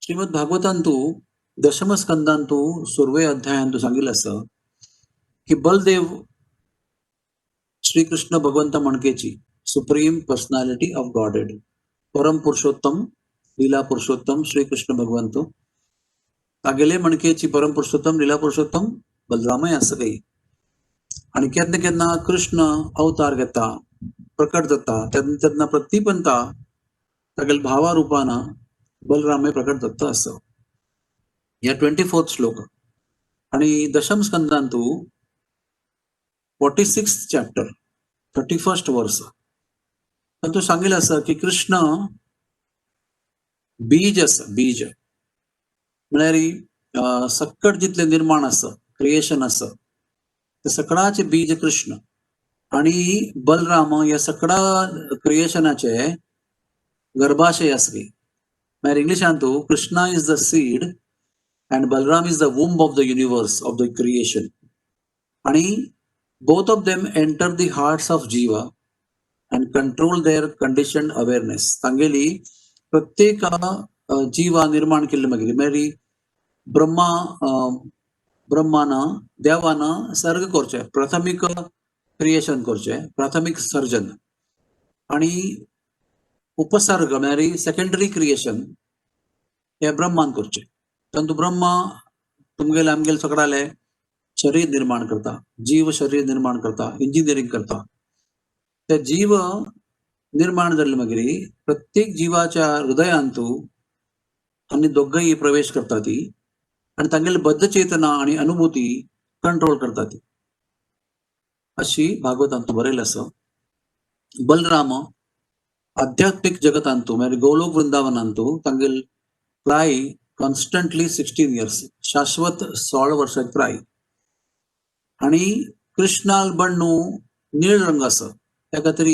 श्रीमद भागवतांतू दशम स्कंदांतू सुर्वे अध्यायांतू सांगितलं असं की बलदेव श्रीकृष्ण भगवंत म्हणकेची सुप्रीम पर्सनॅलिटी ऑफ गॉडहेड, परम पुरुषोत्तम, लीला पुरुषोत्तम श्रीकृष्ण भगवंत तागेले म्हणकेची परम पुरुषोत्तम, लीला पुरुषोत्तम बलरामय असं काही. आणि केन्ना केन्ना कृष्ण अवतार घेता, प्रकट जाता, तेन्ना तेन्ना प्रतिपंता तागेले भावा रुपान बलरामय प्रकट जाता असं. ह्या 24th श्लोक. आणि दशम स्कंदांतू 46 चॅप्टर, 31st वर्स, तो सांगेल असं की कृष्ण बीज आसा. बीज म्हळ्यार सक्कड जितलें निर्माण आसा, क्रिएशन आसा, ते सकळाचे बीज कृष्ण आणि बलराम ह्या सकळा क्रिएशनाचे गर्भाशय आसली. म्हळ्यार इंग्लिशांतू Krishna is the seed and Balaram is the womb of the universe, of the creation. आणि both of them enter the hearts of jiva and control their conditioned awareness. तांगेली प्रत्येक जीवा निर्माण केल्ले मागीर, म्हळ्यार ब्रह्मा, ब्रह्मान, देवान सर्ग करचें, प्राथमीक क्रिएशन करचें, प्राथमीक सर्जन आणि उपसर्ग म्हळ्यार सेकंडरी क्रिएशन हे ब्रह्मान करचें. तातूंत ब्रह्मा तुमगेले आमगेले सगळ्याले शरीर निर्माण करता, जीव शरीर निर्माण करता, इंजिनियरिंग करता. ते जीव निर्माण जाल्ले मागीर प्रत्येक जिवाच्या हृदयांतू आनी दोगय प्रवेश करता ती आणि तांगेली बद्धचेतना आणि अनुभूती कंट्रोल करता ती. अशी भागवतांतू बरयलें आसा. बलराम आध्यात्मिक जगतांतू, म्हळ्यार गोलोक वृंदावनांतू तांगेल प्राय कॉन्स्टंटली 16 इयर्स, शाश्वत 16 वर्सां प्राय. आणि कृष्णाल बण्णू नीळ रंग आसा. त्या खातीर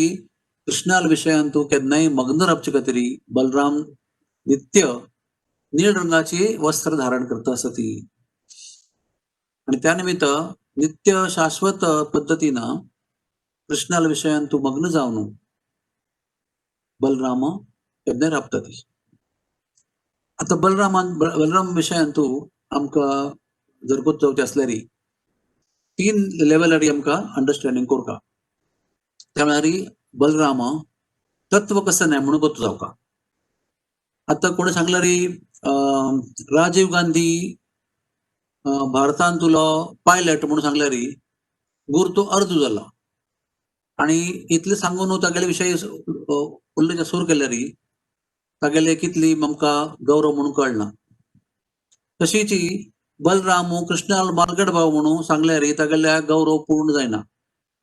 कृष्णाल विशयांतू केन्नाय मग्न रावचे खातीर बलराम नित्य नीळ रंगाची वस्त्र धारण करता आसा ती. आणि त्या निमित्त नित्य शाश्वत पद्दतीन कृष्णाल विशयांतू मग्न जावन बलराम केन्नाय राबता ती. आता बलरामान, बलराम विशयांतू आमकां जर गोत जावचें आसल्यार तीन लेवलार आमकां अंडरस्टँडींग करता. त्या म्हळ्यार बलराम तत्व कसं नाही म्हणून गोत जावका. आता कोणी सांगल्यार राजीव गांधी भारतांतुलो पायलट म्हणून सांगल्यार गुर तो अर्द जाला. आणि इतलें सांगून तागेले विशय उलोवचें सुरू केल्यार तागेले कितली आमकां गौरव म्हणून कळना. तशीच बलराम कृष्णाल मालगड भाव म्हणून सांगल्यार तागेल्या गौरव पूर्ण जायना.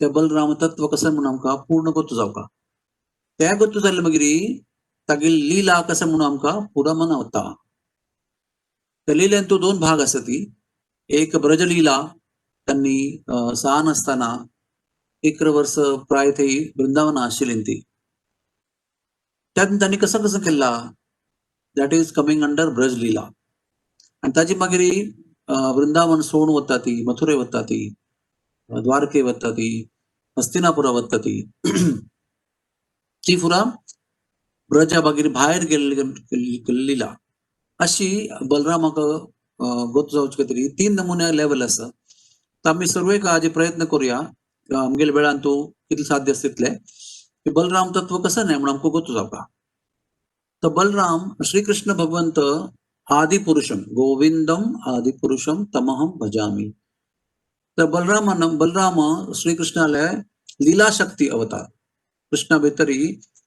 ते बलराम तत्व कसं म्हणून आमकां पूर्ण गोत जावका. त्या गोत जालें मागीर तागेली लीला कसं म्हणून आमकां पुरा मनवता. त्या लिलेन तो दोन भाग आसा ती. एक ब्रजलीला, त्यांनी सान आसतना 11 वर्स प्राय थंय वृंदावना आशिल्ली ती. त्यात तांणी कसं कसं केल्ला, that is coming under Brajlila. आणि ताजी मागीर वृंदावन सोडून वता ती, मथुरे वता ती, द्वारके वता ती, हस्तिनापुरा वता ती. ती फुरा ब्रजा मागीर भायर गेल्ली लीला. अशी बलरामाक गोत जावचे खातीर तीन नमुने लेवल आसा. तर आमी सर्वेक आज प्रयत्न करूया, आमगेल्या वेळान तूं कितले साध्य आसा तितले की बलराम तत्व कसं नाही म्हणून आमकां गोत जावका. तर बलराम श्रीकृष्ण भगवंत आदिपुरुषम गोविंदम आदिपुरुषम तमहम भजामी. तर बलरामान, बलराम श्रीकृष्णाले लीला शक्ती अवतार. कृष्णा भितरी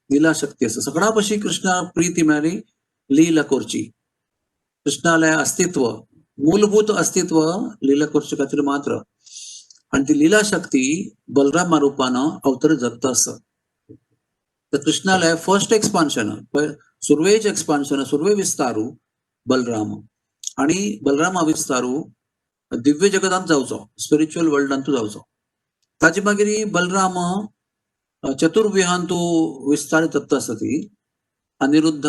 लीला शक्ती आसा. सगळ्या पशी कृष्णा प्रीती म्हळ्यार लीला करची. कृष्णाले अस्तित्व, मूलभूत अस्तित्व लीला करचे खातीर मात्र. आणि ती लीला शक्ती बलरामा रुपान अवतरित जाता आसा. तर कृष्णाले फर्स्ट एक्सपान्शन, सुरवेच एक्सपान्शन, सुरवे विस्तारू बलराम. आणि बलरामा विस्तारू दिव्य जगतांत जावचो, स्पिरिच्युअल वर्ल्डांत जावचो. ताजे मागीर बलराम चतुर्व्यूहांतू विस्तारित तत्व आसा ती अनिरुद्ध,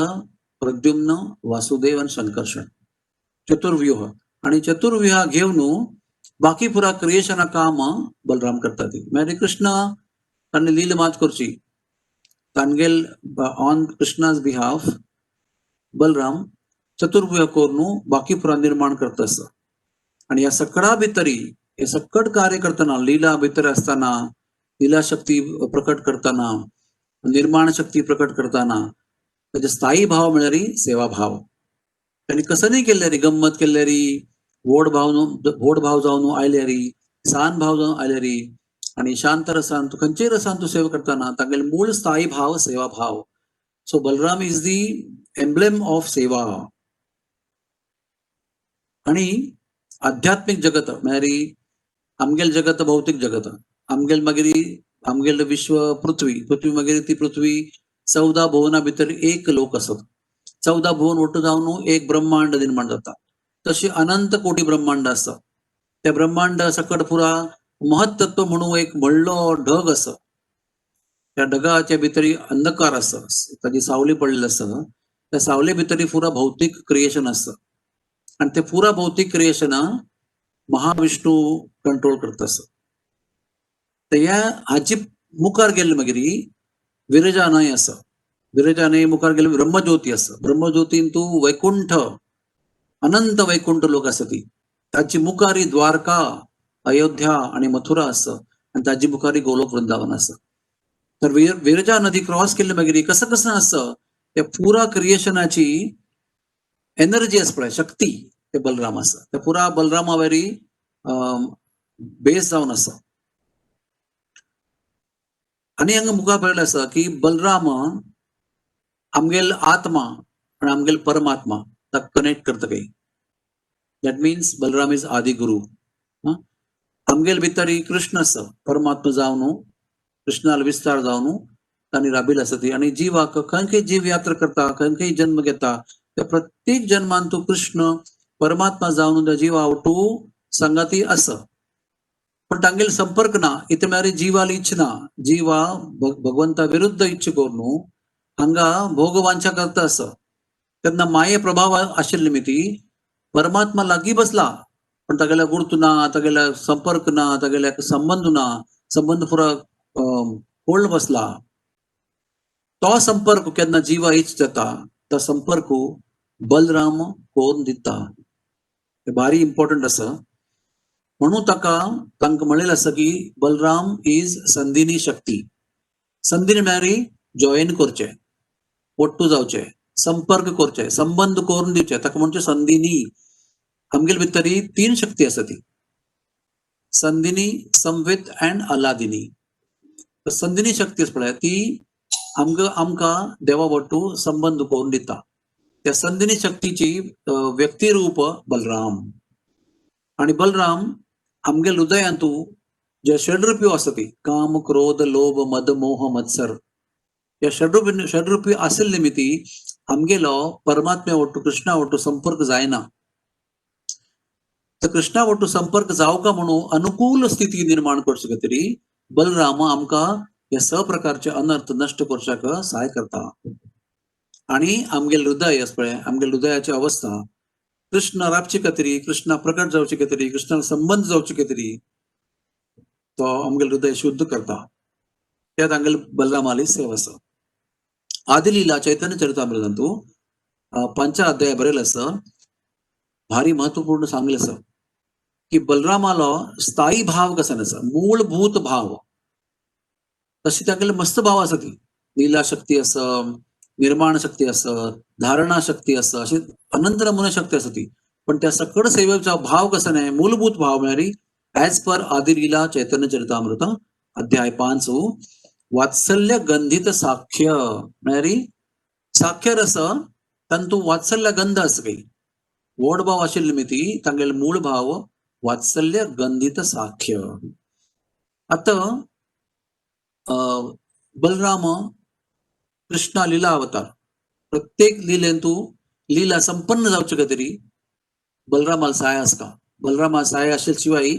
प्रद्युम्न, वासुदेव आणि संकर्षण, चतुर्व्यूह. आणि चतुर्व्यूहा घेवन बाकी पुरा क्रिएशना काम बलराम करता ती. मागीर कृष्ण तांणी लीला मात करची, तांगेल ऑन कृष्णा's बिहाफ बलराम चतुर्भुज करून बाकी पुरा निर्माण करता आसा. आणि ह्या सगळा भितरी हे सकट कार्य करतना, लीला भितर असताना, लीला शक्ती प्रकट करताना, निर्माण शक्ती प्रकट करताना ताजे स्थायी भाव म्हळ्यार सेवा भाव. आनी कसं नाही केल्यारी, गम्मत केल्यारी, व्हड भाव व्हड भाव जावन आयल्यारी, सान भाव जावन आयल्यारी आणि शांत रसान तूं खंयच्याय रसान तूं सेवा करताना तागेले मूळ स्थायी भाव सेवा भाव. So Balram is the emblem of seva. आणि आध्यात्मिक जगत म्हळ्यार आमगेल जगत भौतिक जगत, आमगेल मागीर आमगेल विश्व पृथ्वी, पृथ्वी मागीर ती पृथ्वी 14 भुवना भितर एक लोक आसत. 14 भुवन ಒಟ್ಟು जावन एक ब्रह्मांड निर्माण जाता. तशी अनंत कोटी ब्रह्मांड आसा. त्या ब्रह्मांड सकट पुरा महत्तत्व म्हणून एक व्हडलो ढग आसा. त्या ढगाच्या भितरी अंधकार आसा, ताजी सावली पडलेली आसा. त्या सावले भितरी पुरा भौतिक क्रिएशन आसा आणि ते पुरा भौतिक क्रिएशन महाविष्णू कंट्रोल करता आसा. तर ह्या हाची मुखार गेले मागीर विरजा न्हंय आसा. विरजा न्हंय मुखार गेले ब्रह्मज्योती आसा. ब्रह्मज्योतीन तूं वैकुंठ, अनंत वैकुंठ लोक आसा ती. ताची मुखारी द्वारका, अयोध्या आणि मथुरा आसा आणि ताजी मुखारी गोलोक वृंदावन आसा. तर विरजा नदी क्रॉस केल्ले मागीर कसं कसं आसा त्या पुरा क्रिएशनाची एनर्जी आसा पळय, शक्ती ते बलराम आसा. त्या पुरा बलरामा वरी बेस जावन आसा. आनी हांगा मुखार पळयलें आसा की बलराम आमगेल आत्मा आणि आमगेल परमात्मा ताका कनेक्ट करता काही. That means Balram is Adi Guru. आमगेल भितरी कृष्ण आसा, परमात्मा जावन कृष्णाल विस्तार जावन तांणी राबिल आसा ती. आनी जिवाक खंय खंय जीव यात्रा करता, खंय खंय जन्म घेता, त्या प्रत्येक जन्मान तो कृष्ण परमात्मा जावन त्या जिवा वटू संगाती आसा. पण तांगेल संपर्क ना. इथे म्हळ्यार जिवाली इच्छा ना, जिवा भगवंता विरुद्ध इच्छा करून हांगा भोगवांछा करता आसा. तेन्ना माये प्रभाव आशिल्ले निमित्ती परमात्मा लागीं बसला पण तागेल्या गुर्त ना, तागेल्या संपर्क ना, तागेल्या संबंध ना, संबंध पुरा कोल्ड बसला. तो संपर्क केन्ना जिवा इच्छ जाता, तो संपर्क बलराम कोरून दिता. हे भारी इम्पॉर्टंट आसा. म्हणून ताका तांकां म्हणलेलें आसा की बलराम is संधिनी शक्ती. संधिनी म्हळ्यार जॉयन करचें, ಒಟ್ಟು जावचें, संपर्क करचें, संबंध करून दिवचे, ताका म्हणचे संधिनी. आमगेले भितरी तीन शक्ती आसा ती, संधिनी, संवित अँड अलादिनी. संधिनी शक्ती आसा पळय ती आमकां आमकां देवा वट्टू संबंध करून दिता. त्या संधिनी शक्तीची व्यक्तिरूप बलराम. आणि बलराम आमगेल हृदयांतू जे षडरूपी आसा ती, काम, क्रोध, लोभ, मद, मोह, मत्सर, या षडरूपी षडरूपी आशिल्ले निमित्ती आमगेलो परमात्म्या वट्टू कृष्णा वट्टू संपर्क जायना. तर कृष्णा वट्टू संपर्क जावका म्हणून अनुकूल स्थिती निर्माण करचे खातीर बलराम आमकां हे स प्रकारचे अनर्थ नश्ट करच्याक सहाय करता. आणि आमगेल हृदय आसा पळय, आमगेल हृदयाची अवस्था कृष्ण राबचे खातीर, कृष्णा प्रकट जावचे खातीर, कृष्णा संबंध जावचे खातीर तो आमगेल हृदय शुद्ध करता. त्यात आमगेल बलरामाली सेवा आसा. आदिलीला चैतन्य चरितामृतांतु पंच अध्याय बरयलें आसा, भारी महत्वपूर्ण सांगलें आसा की बलरामालो स्थायी भाव कसो आसा, मूलभूत भाव. तशी तागेले मस्त भाव आसा ती, लीला शक्ती आसा, निर्माण शक्ती आसा, धारणा शक्ती आसा, अशी अनंत नमुने शक्ती आसा ती. पण त्या सकड सेवेचा भाव कसा न्हय, मूलभूत भाव म्हळ्यार एज पर आदिलीला चैतन्य चरितामृत अध्याय 5 वात्सल्य गंधित साख्य. म्हळ्यार साख्य रस तांतू वात्सल्य गंध आसा काही व्हड भाव आशिल्ले निमित्ती तांगेले मूळ भाव वात्सल्य गंधित साख्य. आतां बलराम कृष्णा लीला अवतार, प्रत्येक लिलेन तूं लीला संपन्न जावचे खातीर बलरामाल सहाय आसता. बलरामा सहाय आशिल्ले शिवाय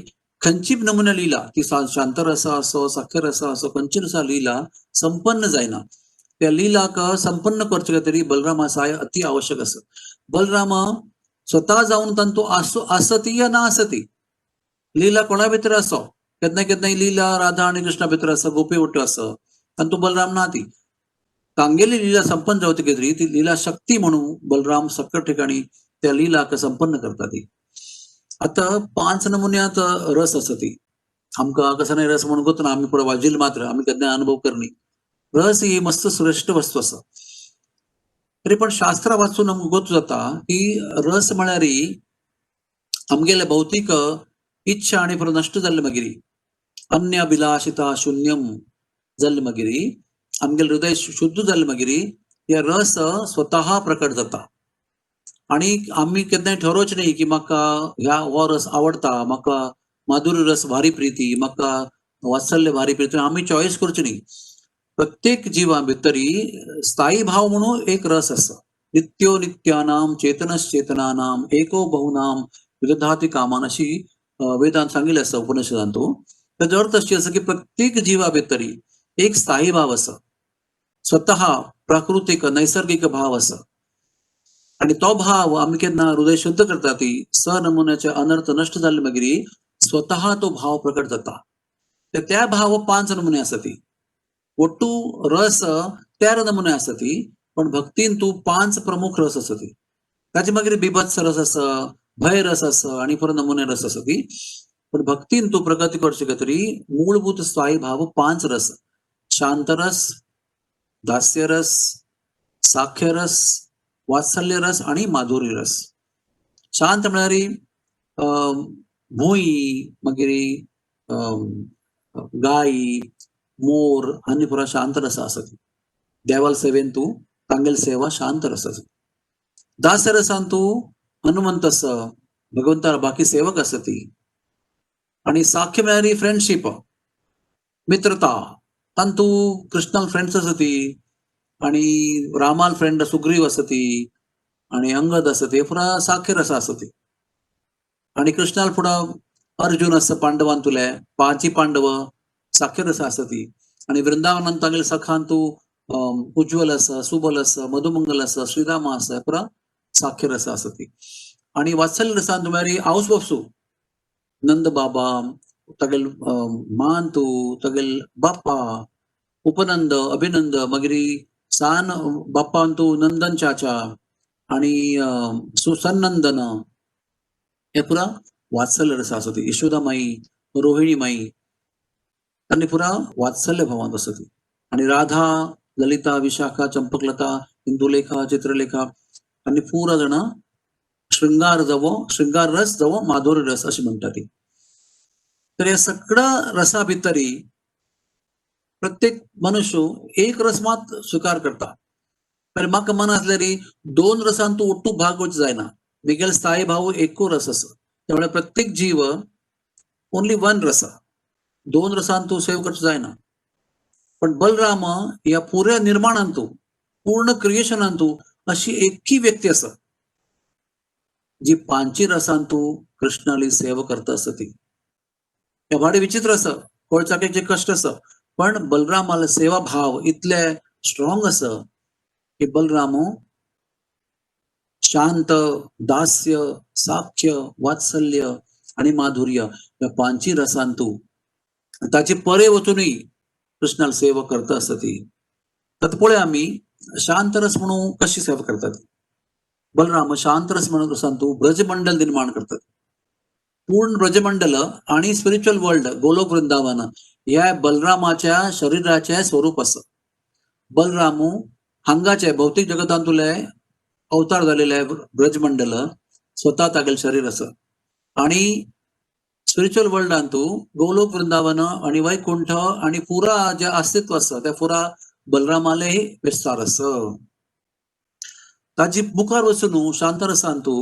खंयची नमुना लीला ती शांत रस असो, साख्य रस असो, खंयची रसा लीला संपन्न जायना. त्या लीलाक संपन्न करचे खातीर बलरामा सहाय अति आवश्यक आसा. बलराम स्वता जावन तांतू आसो आसती या ना आसती, लीला कोणा भितर आसो, केन्ना केन्ना लीला राधा आनी कृष्णा भितर आसा, गोपी वट्टू आसा, तांतू बलराम ना ती. तांगेली लीला संपन्न जावतकीर ती लीला शक्ती म्हणून बलराम सकट ठिकाणी त्या लीला संपन्न करता ती. आतां 5 नमुन्यांत रस आसा ती. आमकां कसो नाही रस म्हणून गोत ना, आमी पुरो वाजील मात्र आमी केन्ना अनुभव करनी. रस ही मस्त श्रेष्ठ वस्तू आसा. तरी पण शास्त्रां वाचून आमकां गोत जाता की रस म्हळ्यार आमगेले भौतीक इच्छा आनी पुरो नश्ट जाल्ले मागीर अन्य अभिलाषिता शून्यम जाल्ले मागीर आमगेले हृदय शुद्ध जाल्ले मागीर हे रस स्वतः प्रकट जाता. आनी आमी केन्नाय ठरोवचें न्ही की म्हाका ह्या हो रस आवडटा, म्हाका माधुर्य रस भारी प्रिती, म्हाका वात्सल्य भारी प्रिती, आमी चॉयस करची न्ही. प्रत्येक जिवा भितरी स्थायी भाव म्हणून एक रस आसा. नित्यो नित्यानाम चेतनश्चेतनानाम एको बहुनाम विदधाती कामान अशी वेदांत सांगिल्लें आसा उपनिषदांतू. ताजो अर्थ अशी आसा की प्रत्येक जिवा भितरी एक स्थायी भाव आसा, स्वतः प्राकृतीक नैसर्गिक भाव आसा. आनी तो भाव आमी केन्ना हृदय शुद्ध करता ती स नमुन्याचे अनर्थ नश्ट जाल्ले मागीर स्वतः तो भाव प्रकट जाता. त्या भाव 5 नमुने आसा ती. ಒಟ್ಟು रस 13 नमुने आसा ती, पण भक्तीन तूं 5 प्रमुख रस आसा ती. ताचे मागीर बिभत्स रस आसा, भय रस आसा आनी परत नमुने रस आसा ती. पण भक्तीन तूं प्रगती करचे खातीर मूलभूत स्थायी भाव 5 रस, शांतरस, दास्यरस, साख्यरस, वात्सल्य रस आनी माधुर्य रस. शांत म्हळ्यार भूंय, मागीर गाय, मोर आनी पुरा शांत रस आसा ती. देवाल सेवेन तूं तांगेल सेवा शांत रस आसा. दास्य रसान तूं हनुमंत आसा, भगवंता बाकी सेवक आसा ती. आनी साख्य म्हळ्यार फ्रेंडशीप, मित्रता, तांतू कृष्णाल फ्रेंड्स आसा ती आनी रामाल फ्रेंड सुग्रीव आसा ती आनी अंगद आसा ती, पुरा साख्य रस आसा ती. आनी कृष्णाल फुडें अर्जुन आसा पांडवान तुले 5 पांडव साख्य रस आसा ती. आनी वृंदावनान तांगेले सखान तूं उज्ज्वल आसा, सुबल आसा, मधुमंगल आसा, श्रीरामा आसा, पुरा साख्य रस आसा ती. आनी वात्सल्य रसान तुमगेली आवस बापसू नंद बाबा, तागेल मान तूं, तागेल बाप्पा, उपनंद, अभिनंद, मागीर सान बाप्पान तूं नंदन चाचा आनी सुसन्नंदन, हे पुरा वात्सल्य रस आसा ती. यशोदा माई, रोहिणी माई, आनी पुरा वात्सल्य भावांत आसा ती. आनी राधा, ललिता, विशाखा, चंपकलता, इंदुलेखा, चित्रलेखा आनी पुरा जाणां शृंगार जावो, शृंगार रस जावो माधुर्य रस अशें म्हणटा ती. तर ह्या सगळ्या रसा भितरी प्रत्येक मनुष्य एक रस मात स्विकार करता. पण म्हाका मन आसल्यार 2 रसान तूं ಒಟ್ಟು भाग वच जायना. मिगेल स्थायी भाव एको रस आसा. त्यामुळे प्रत्येक जीव ओनली 1 रस, 2 रसान तूं सेव करचो जायना. पण बलराम ह्या पुऱ्या निर्माणांतू, पूर्ण क्रिएशनांतू अशी एकी व्यक्ती आसा जी 5 रसान तूं कृष्णाली सेवा करता आसा ती. हे भारी विचित्र आसा, कळचाकेचे कश्ट आसा, पण बलरामाले सेवा भाव इतले स्ट्रॉंग आसा की बलराम शांत, दास्य, साख्य, वात्सल्य आणि माधुर्य ह्या 5 रसांतू ताचे परे वचूनय कृष्णाल सेवा करता आसा ती. आतां पळय आमी शांत रस म्हणून कशी सेवा करतात. बलराम शांत रस म्हणून रसांतू ब्रजमंडल निर्माण करतात. पूर्ण ब्रजमंडल आणि स्पिरिच्युअल वर्ल्ड गोलोक वृंदावन ह्या बलरामाच्या शरीराचे स्वरूप आसा. बलरामू हांगाचे भौतिक जगतांतुले अवतार झालेले ब्रजमंडल स्वतः तागेले शरीर आसा. आणि स्पिरिच्युअल वर्ल्डांतू गोलोक वृंदावन आणि वैकुंठ आणि पुरा जे अस्तित्व आसा त्या पुरा बलरामाले विस्तार आसा. ताजी मुखार वचून शांत रसांतू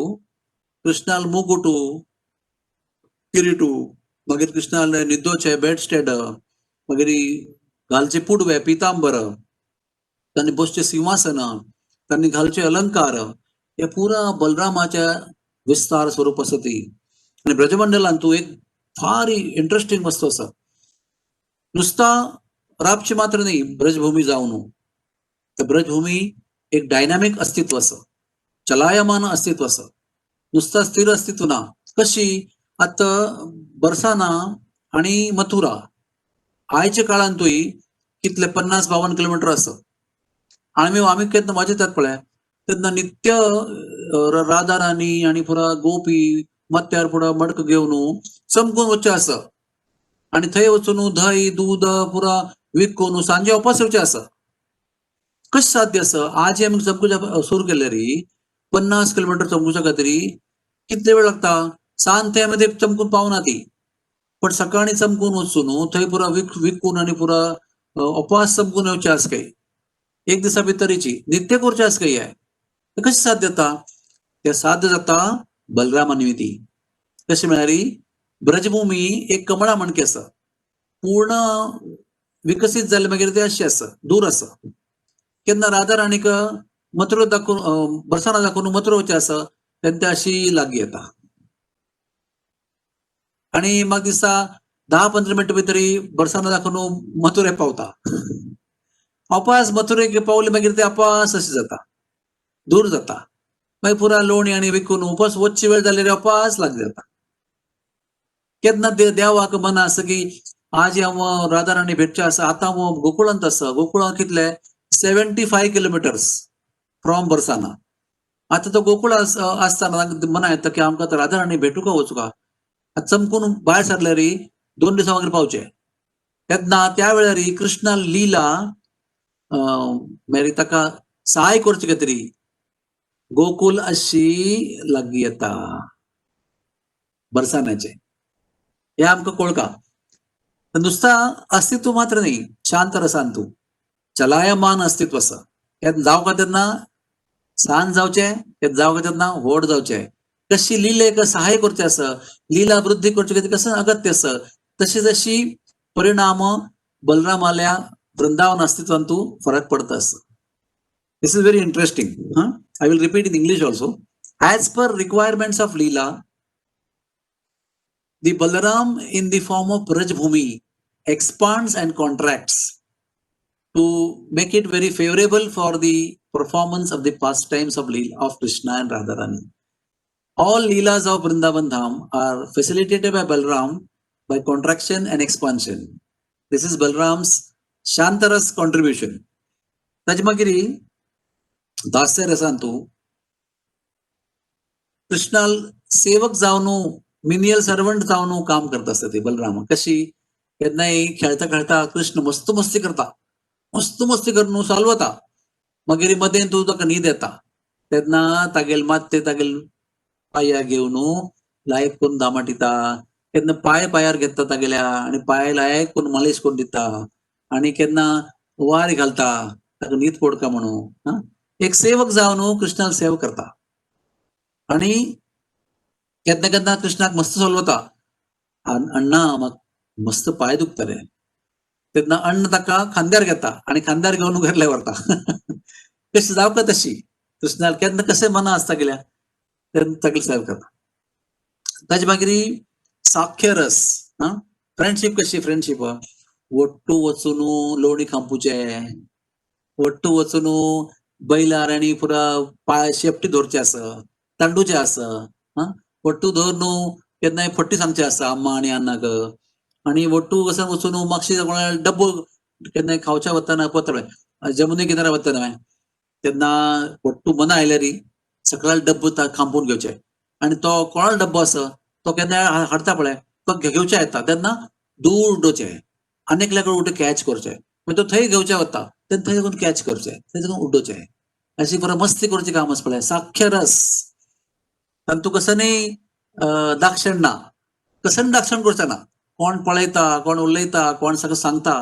कृष्णाल मुकुटू, किरीटू, मागीर कृष्णाल निदोचे बेडस्टेड, मागीर घालचे पुडवे पितांबर, तांणी बसचे सिंहासन, तांणी घालचे अलंकार, हे पुरा बलरामाच्या विस्तार स्वरूप आसा ती. आनी ब्रजमंडलांतू एक फार इंट्रस्टिंग वस्तू आसा. नुसता राबची मात्र न्ही ब्रजभूमी जावन, तर ब्रजभूमी एक डायनामीक अस्तित्व आसा, चलायमान अस्तित्व आसा, नुसता स्थिर अस्तित्व ना. कशी आतां बरसाना आणि मथुरा आयच्या काळांतूय कितले 50-52 किलोमीटर आसा. आमी आमी केन्ना वाजयतात पळय तेन्ना नित्य राधा राणी आनी पुरा गोपी माथ्यार पुरा मडक घेवन चमकून वचचें आसा आनी थंय वचून धंय दूद पुरा विकून सांजे वापस येवचें आसा. कशें साध्य आसा? आज आमी चमकुच्या सुरू केले री 50 किलोमिटर चमकुच्या खातीर कितले वेळ लागता? सांज थंय आमी चमकून पावना ती, पण सकाळी चमकून वचून थंय पुरा विकून आनी पुरा उपास चमकून येवचें आसा काय एक दिसा भितरीची नित्य करचें आसा काय? हें कशें साध्य जाता? तें साध्य जाता बलरामा निमित्ती. कशें म्हळ्यार ब्रजभूमी एक कमळा मणके आसा, पूर्ण विकसीत जाले मागीर ते अशें आसा, दूर आसा. केन्ना राधा राणीक मथुरा दाखोवन बरसाना दाखोवन मथुरा वचचें आसा तेन्ना ते अशी लागीं येता आनी म्हाका दिसता 10-15 मिनटां भितर बरसाना दाखोवन मथुरे पावता. अपास मथुरेक पावले मागीर ते अपास अशें जाता, दूर जाता. मागीर पुरा लोणी आनी विकून उपास वचची वेळ जाल्यार अपास लागीं जाता. केन्ना देवाक मन आसा की आज हांव राधा राणी भेटचें आसा, आतां हांव गोकुळांत आसा. गोकुळांत कितले 75 किलोमिटर्स फ्रॉम बरसाना. आतां तो गोकुळ आसतना मना येता की आमकां आतां राधा राणी भेटूंक वचूंक, चमकून भायर सरल्यार 2 दिसां मागीर पावचे. तेन्ना त्या वेळार कृष्णा लीला मागीर ताका सहाय करचे खातीर गोकुल अशी लागीं येता बरसानाचे. हे आमकां कळका. नुसता अस्तित्व मात्र न्ही, शांत रसान तूं चलायमान अस्तित्व आसा. हें जावका तेन्ना सान जावचें, हें जावका तेन्ना व्हड जावचें. कशी लिलेक सहाय करचें आसा, लिला वृद्धी करचे खातीर कसं अगत्य आसा, तशी जशी परिणाम बलरामाल्या वृंदावन अस्तित्वांतू फरक पडता आसा. This is very interesting. I will repeat in English also. As per requirements of Leela, the Balaram in the form of Brajbhumi expands and contracts to make it very favorable for the performance of the pastimes of Leela of Krishna and Radharani. All Leelas of Vrindavan Dham are facilitated by Balaram by contraction and expansion. This is Balaram's Shantaras contribution. ताजे मागीर दास्य रसांतू कृष्णाल सेवक जावन menial servant जावन काम करता आसता ते बलराम. कशी केन्नाय खेळता खेळता कृष्ण मस्त मस्ती करता, मस्त मस्ती करून सालवता, मागीर मदें तूं ताका न्हीद येता तेन्ना तागेल मात ते तागेल पांया घेवन लायक करून दामाटिता, केन्ना पांय पांयार घेता तागेल्या आनी पांय लायक करून मालिश करून दिता आनी केन्ना वारी घालता ताका न्हीद पडका म्हणून. एक सेवक जावन कृष्णाक सेवा करता आनी केन्ना केन्ना कृष्णाक मस्त चलवता, अण्णा म्हाका मस्त पांय दुखतले, तेन्ना अण्णा ताका खांद्यार घेता आनी खांद्यार घेवन घरले व्हरता. कशी जावका तशी कृष्णाक केन्ना कशें मना आसता गेल्या तेन्ना तागेली सेवा करता. ताजे मागीर साख्य रस, फ्रेंडशीप. कशी फ्रेंडशीप? ಒಟ್ಟು वचून लोणी खांपुचे, ಒಟ್ಟು वचून बैलार आनी पुरा पांय शेपटी धरचे आसा, तांडूचे आसा. ಒಟ್ಟು धरून केन्नाय फटी सांगचे आसा अम्मा आनी अन्नाक. आनी ಒಟ್ಟು कसं वचून मातशें कोणा डब्बो केन्नाय खावच्या वतना पत्र जमुने किनारा वतना तेन्ना ಒಟ್ಟು मना आयल्यार सकयल डब्बो खांपून घेवचे आनी तो कोणालो डब्बो आसा तो केन्नाय हाडता पळय तो घेवचे येता तेन्ना दूर उडोवचे आनी एकल्या कडेन उडो कॅच करचे, मागीर तो थंय घेवचे वता तेन्ना थंय साकून कॅच करचे, थंय साकून उडोवचे. अशी पुरा मस्ती करचे काम आसा पळय साख्य रस. तातूंत कसं न्ही दाक्षण ना, कसं दाक्षण करचे ना, कोण पळयता कोण उलयता कोण सगळं सांगता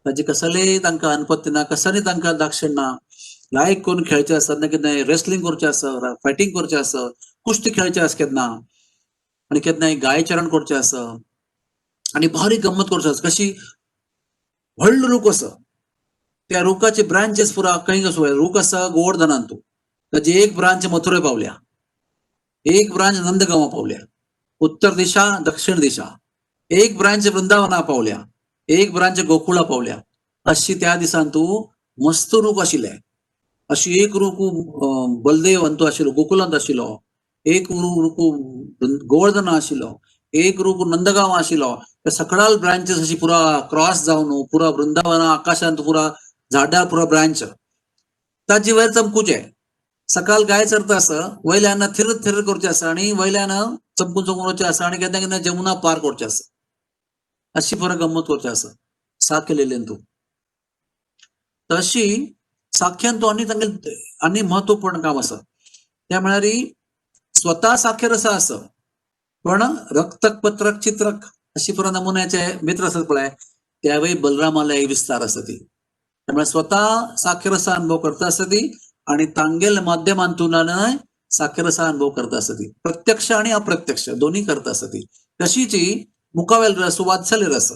ताजे कसलेय तांकां अनपत्य ना, कसलेय तांकां दाक्षण ना. लायक करून खेळचे आसा ना, केन्नाय रेसलिंग करचें आसा, फायटींग करचें आसा, कुश्ती खेळचें आसा केन्ना, आनी केन्नाय गायचरण करचें आसा आनी भारी गम्मत करचें आसा. कशी व्हडलो रूख आसा, त्या रुखाचे ब्रांचेस पुरा खंय कसो रूख आसा गोवर्धनांतू, ताजी एक ब्रांच मथुरे पावल्या, एक ब्रांच नंदगांवा पावल्या, उत्तर दिशा दक्षिण दिशा, एक ब्रांच वृंदावना पावल्या, एक ब्रांच गोकुळा पावल्या. अशी त्या दिसांतू मस्त रूख आशिल्ले. अशी एक रूख बलदेव अंतू आशिल्लो गोकुलांत आशिल्लो, एक रूख गोवर्धना आशिल्लो, एक रूख नंदगांव आशिल्लो. त्या सकळाल ब्रांचेस अशी पुरा क्रॉस जावन पुरा वृंदावना आकाशांत पुरा झाडार पुरा ब्रांच. ताजी वयर चमकूचे सकाळ गाय चरता आसा वयल्यान थिर थिर करचे आसा आणि वयल्यान चमकून चमकून वचचे आसा आणि केन्ना केन्ना जमुना पार करचे आसा. अशी फरक गंमत करचे आसा साख्य लिलेन तूं. तशी साख्यान तो आनी तांगेले आनी महत्वपूर्ण काम आसा. त्या म्हळ्यार स्वता साख्य रसा आसा पण रक्तक पत्रक चित्रक अशी पुरा नमुन्याचे मित्र आसात पळय त्यावेळी बलरामाला एक विस्तार आसा ती. त्यामुळे स्वतः साख्यरसा अनुभव करता आसता ती आणि तांगेल माध्यमांतून साख्यरसा अनुभव करता आसता ती. प्रत्यक्ष आणि अप्रत्यक्ष दोन्ही करता आसता ती. तशीची मुखावेल रस वात्सल्य रस.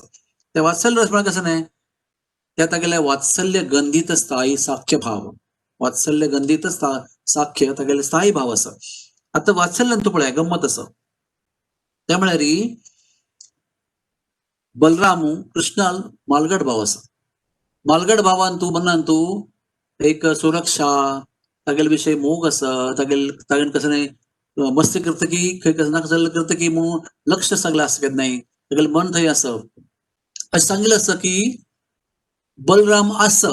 त्या वात्सल्य रस म्हळ्यार कसं न्हय त्या तागेल्या वात्सल्य गंधीत स्थायी साख्य भाव. वात्सल्य गंधीत साख्य तागेले स्थायी भाव आसा. आतां वात्सल्य तूं पळय गंमत आसा. त्या म्हळ्यार बलरामू कृष्णाल मालगड भाव आसा. मालगड भावान तूं मनान तूं एक सुरक्षा तागेले विशय मोग आसा तागेल तागेल कसं न्हय मस्ती करता की खंय कसं ना कसं करता की म्हणून लक्ष सगळें आसता केन्नाय तागेलें मन थंय आसा. अशें सांगिल्लें आसा की बलराम आसा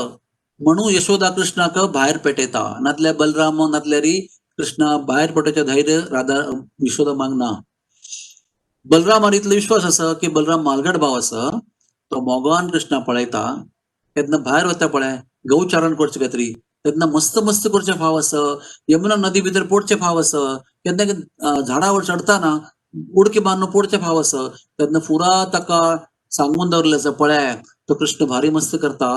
म्हणून यशोदा कृष्णाक भायर पेटयता. नातल्यार बलराम नातल्यार कृष्णा भायर पेटोवचें धैर्य राधा यशोदा मागना. बलरामार इतलो विश्वास आसा की बलराम मालगड भाव आसा तो मोगान कृष्णा पळयता तेन्ना भायर वता पळय गौचारण करचें खातीर तेन्ना मस्त मस्त करचें फाव आसा. यमुना नदी भितर पोडचें फाव आसा. केन्ना झाडावर चडताना उडकी मारून पोडचें फाव आसा. तेन्ना फुरा ताका सांगून दवरलें आसा पळय तो कृष्ण भारी मस्त करता.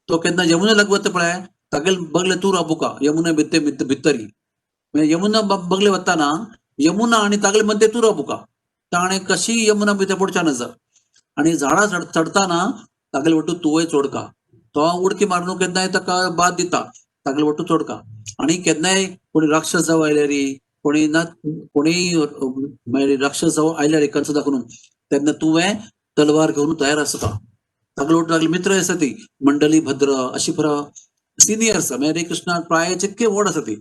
तो केन्ना यमुना लागू वता पळय तागेले बगले तूं राबुका यमुना भितर भितरी म्हणजे यमुना बगले वताना यमुना आनी तागेले मध्य तूं राबुका. ताणें कशी यमुना भितर पडच्या नजर आनी झाडां चडताना तागेले वटू तुवय चोडका. तो उडकी मारून केन्नाय ताका बाद दिता तागेले वटू चोडका. आनी केन्नाय कोणी राक्षस जावं आयल्यार कोणी ना कोणी मागीर राक्षस जावं आयल्यार कंस दाखोवन तेन्ना तुवें तलवार घेवन तयार आसता. तागेले वटू तागेले मित्र आसा ती मंडली भद्र अशी पुरा सिनियर आसा. म्हणजे कृष्णा प्रायचे चिक्के व्हड आसा ती.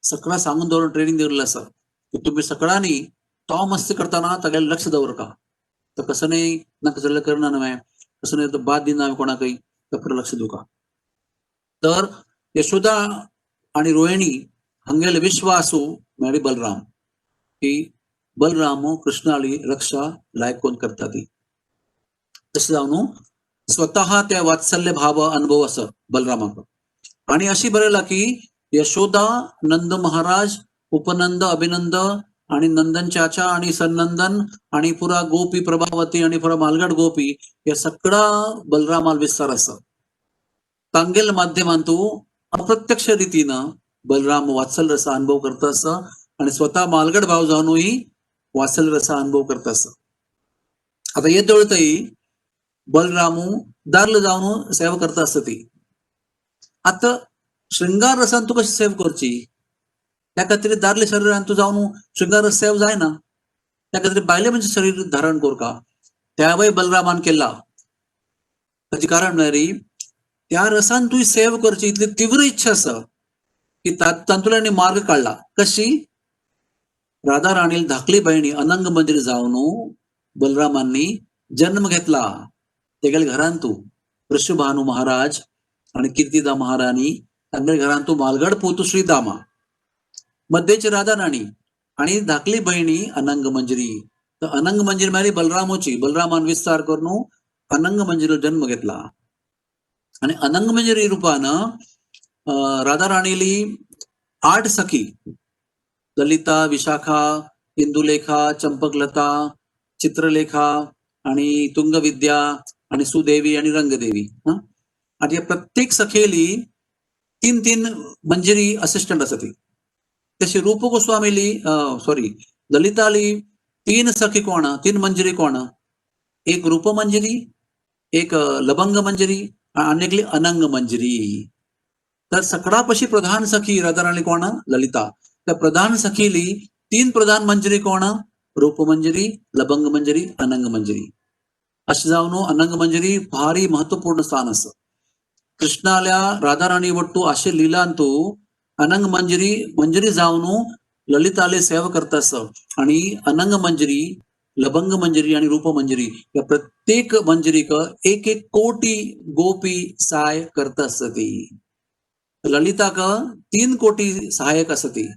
सगळं सांगून दवरून ट्रेनिंग दवरलें आसा की तुमी सगळ्यांनी तो मस्ती करताना तागेलें लक्ष दवरका. तो कसं न्हय नाका जाल्यार करना न्हय कसं न्हय तो बाद दिना कोणाकय तो लक्ष दिवका. तर यशोदा आणि रोहिणी हांगेले विश्वासू म्हळ्यार बलराम की बलराम कृष्णाली रक्षा लायक कोण करता ती. तशें जावन स्वतः त्या वात्सल्य भाव अनुभव आसा बलरामाक. आणि अशी बरयला की यशोदा नंद महाराज उपनंद अभिनंद आणि नंदन चाचा आणि सन्नंदन आणि पुरा गोपी प्रभावती आणि पुरा मालगड गोपी या सगळा बलरामाल विस्तार आसा. तांगेल माध्यमांतू अप्रत्यक्ष रीतीनं बलराम वात्सल्य रसा अनुभव करता आसा आणि स्वतः मालगड भाव जावनूय वात्सल्य रसा अनुभव करता आसा. आता हे दळतय बलरामू दारल जावन सेवा करता आसता ती. आता शृंगार रसान तूं कशी सेव करची? त्या खातीर दादले शरीरान तूं जावन शृंगार रस सेव जायना. त्या खातीर बायले म्हणजे शरीर धारण करका. त्यावय बलरामान केला. ताचें कारण म्हळ्यार त्या रसान तूं सेव करची इतली तीव्र इच्छा आसा की तातूंतल्यान मार्ग काडला. कशी? राधा राणी धाकली बहिणी अनंग मंदिर जावन बलरामांनी जन्म घेतला. तेगेले घरान तूं वृषभानु महाराज आणि कीर्तिदा महाराणी तांगेले घरान तूं मालगड पोतू श्रीदामा मध्येची राधा राणी आणि धाकली बहिणी अनंग मंजरी. तर अनंग मंजरी म्हळ्यार बलरामोची. बलरामान विस्तार करून अनंग मंजरीलो जन्म घेतला. आणि अनंग मंजरी रूपान राधा राणीली 8 सखी ललिता विशाखा इंदुलेखा चंपकलता चित्रलेखा आणि तुंगविद्या आणि सुदेवी आणि रंगदेवी. आणि या प्रत्येक सखेली 3-3 मंजरी असिस्टंट आसा ती. तशी रूप गोस्वामीली सॉरी ललिताली 3 सखी कोण 3 मंजरी कोण? एक रूप मंजरी एक लबंग मंजरी आणि एकली अनंग मंजरी. तर सगळ्यापशी प्रधान सखी राधाराणी कोण? ललिता. त्या प्रधान सखीली 3 प्रधान मंजरी कोण? रूप मंजरी लबंग मंजरी अनंग मंजरी. अशें जावन अनंग मंजरी भारी महत्वपूर्ण स्थान आसा. कृष्णाल्या राधाराणी वट्टू अशे लिलांतू अनंग मंजरी मंजरी जावन ललिताले सेवा करता आणि अनंग मंजरी लबंग मंजरी आणि रूप मंजरी या प्रत्येक मंजरीक 1-1 कोटी गोपी साय करता ती. ललिताक 3 कोटी सहायक आसती,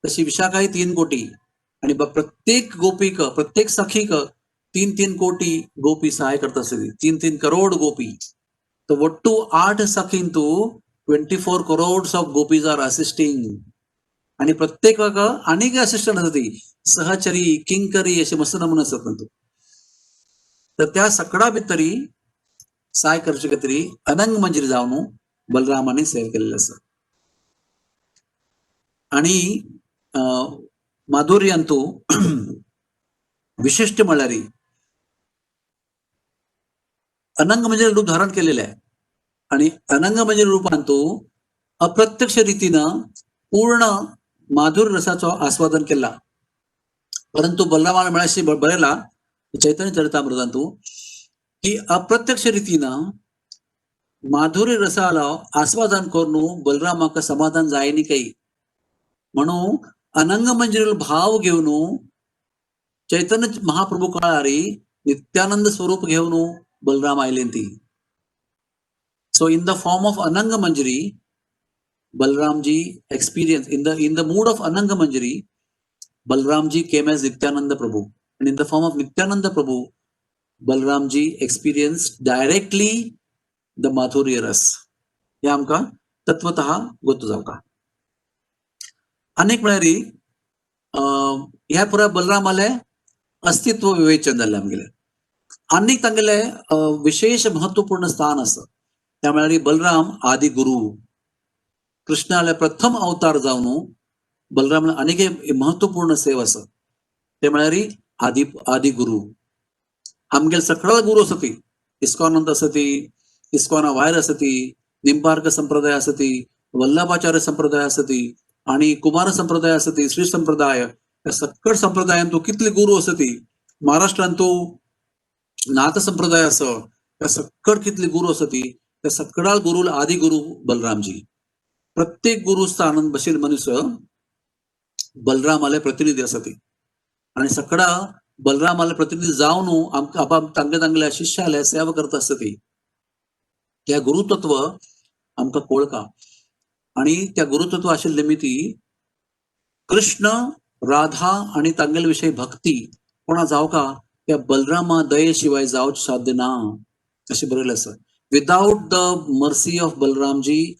तशी विशाखाय 3 कोटी आणि प्रत्येक गोपीक, प्रत्येक सखीक 3-3 कोटी गोपी सहाय करता आसली, 3-3 करोड गोपी. तर Wattoo 8 सखींतू 24 crores of gopis are assisting. आणि प्रत्येकाक आनीक असिस्टंट आसा ती सहचरी, किंकरी अशे मस्त नमुने आसतात तांतूं. तर त्या सगळा भितरी साय करचे खातीर अनंग मंजिरी जावन बलरामांनी सेव केल्लें आसा. आणि माधुर्यांतू विशिष्ट म्हळ्यार अनंग मंजिरी रूप धारण केलेले आहे आणि अनंग मंजिरी रूपांतू अप्रत्यक्ष रीतीनं पूर्ण माधुर्य रसाचो आस्वादन केला. परंतु बलरामाला म्हळ्याशी बरयला चैतन्य चरितामृतांतू की अप्रत्यक्ष रीतीनं माधुर्य रसाला आस्वादन करून बलरामाक समाधान जायनी काही, म्हणून अनंग मंजिरी भाव घेऊन चैतन्य महाप्रभू काळारी नित्यानंद स्वरूप घेऊन बलराम आयले ती. So in the form of Ananga Manjari, Balramji experience in the mood of Ananga Manjari, Balramji came as Nityananda Prabhu, and in the form of Nityananda Prabhu, Balramji experienced directly the Madhurya Ras. हे आमकां तत्वतः गोत जावका. अनेक म्हळ्यार ह्या पुराय बलरामाले अस्तित्व विवेचन जाल्लें आमगेलें. आनीक तांगेले विशेष महत्वपूर्ण स्थान आसा, त्या म्हळ्यार बलराम आदि गुरु. कृष्णाले प्रथम अवतार जावन बलराम आनीक एक महत्वपूर्ण सेवा आसा, ते म्हळ्यार आदि आदि गुरु. आमगेले सगळो गुरु आसा ती, इस्कॉनांत आसा ती, इस्कॉना भायर आसा ती, निंबार्क संप्रदाय आसा ती, वल्लभाचार्य संप्रदाय आसा ती आणि कुमार संप्रदाय आसा ती, श्री संप्रदाय, ह्या सकळ संप्रदायांत कितले गुरु आसा ती. महाराष्ट्रांत तो नाथ संप्रदाय आसा, त्या सकळ कितले गुरु आसा ती, त्या सगळ्या गुरु आदि गुरु बलरामजी. प्रत्येक गुरु स्थानांत बशील मनुष्य बलरामाले प्रतिनिधी आसा ती. आणि सगळा बलरामाले प्रतिनिधी जावन आमकां आपाप तांगे तांगेल्या शिष्याले सेवा करता आसता ती. त्या गुरुतत्व आमकां कोळका आणि त्या गुरुतत्व आशिल्ले निमित्ती कृष्ण, राधा आणि तांगेले विषय भक्ती कोणा जावका त्या बलरामा दये शिवाय जावच साध्य ना, अशें बरयलें आसा. Without the mercy of Balramji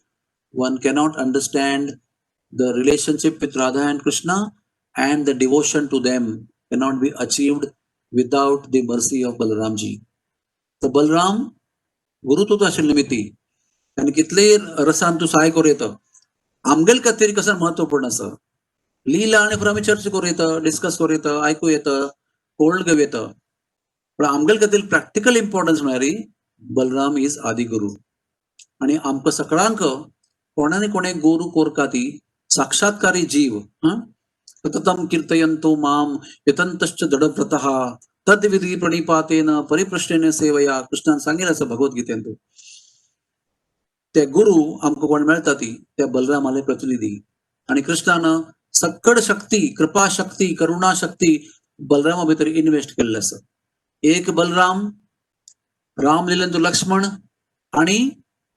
one cannot understand the relationship with Radha and Krishna, and the devotion to them cannot be achieved without the mercy of Balramji. तर बलराम गुरुत्व आशिल्ले निमित्ती आनी कितलेय रसान तूं सहाय करूं येता. आमगेले खातीर कसं महत्वपूर्ण आसा, लीला आनी आमी चर्चा करूं येता, डिस्कस करूं येता, आयकूं येता, कोल्ड घेवं येता, पण आमगेले खातीर प्रॅक्टिकल इम्पॉर्टन्स म्हळ्यार बलराम is आदि गुरु. आणि आमकां सगळ्यांक कोणाने कोणे गुरु कोरका ती साक्षात्कारी जीव. सततम कीर्तयंतो माम यतंतश्च दृढव्रतः तद्विधि प्रणिपातेन परिप्रश्नेन सेवया. कृष्णान सांगितलं असं भगवद्गीतेंत. ते गुरु आमकां कोण मेळटा ती त्या बलरामाले प्रतिनिधी. आणि कृष्णान सक्कड शक्ती, कृपा शक्ती, करुणा शक्ती बलरामा भितर इन्व्हेस्ट केल्ले आसा. एक बलराम, राम लिलेंतु लक्ष्मण आणि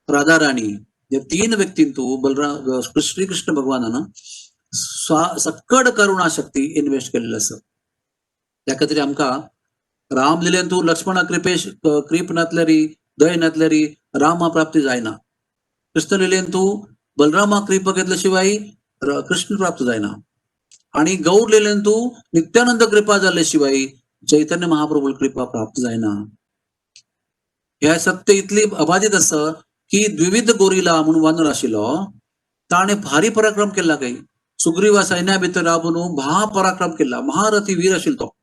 राधा राणी, या 3 व्यक्तींतू बलराम श्रीकृष्ण भगवानान सक्कड करुणा शक्ती इन्व्हेस्ट केल्ली आसा. त्या खातीर आमकां राम लिलेंतू लक्ष्मणा कृपेश कृप नातल्यारी, दय नातल्यारी रामा प्राप्ती जायना. कृष्ण लिलेंतू बलरामा कृपा घेतल्या शिवाय कृष्ण प्राप्त जायना. आणि गौर लिलेंतू नित्यानंद कृपा जाल्ले शिवाय चैतन्य महाप्रभू कृपा प्राप्त जायना. ह्या सत्य इतली अबाधित आसा की द्विविध गोरिला म्हणून वानर आशिल्लो, ताणें भारी पराक्रम केला. काही सुग्रीवा सैन्या भितर राबून महापराक्रम केला, महारथी वीर आशिल्लो तो.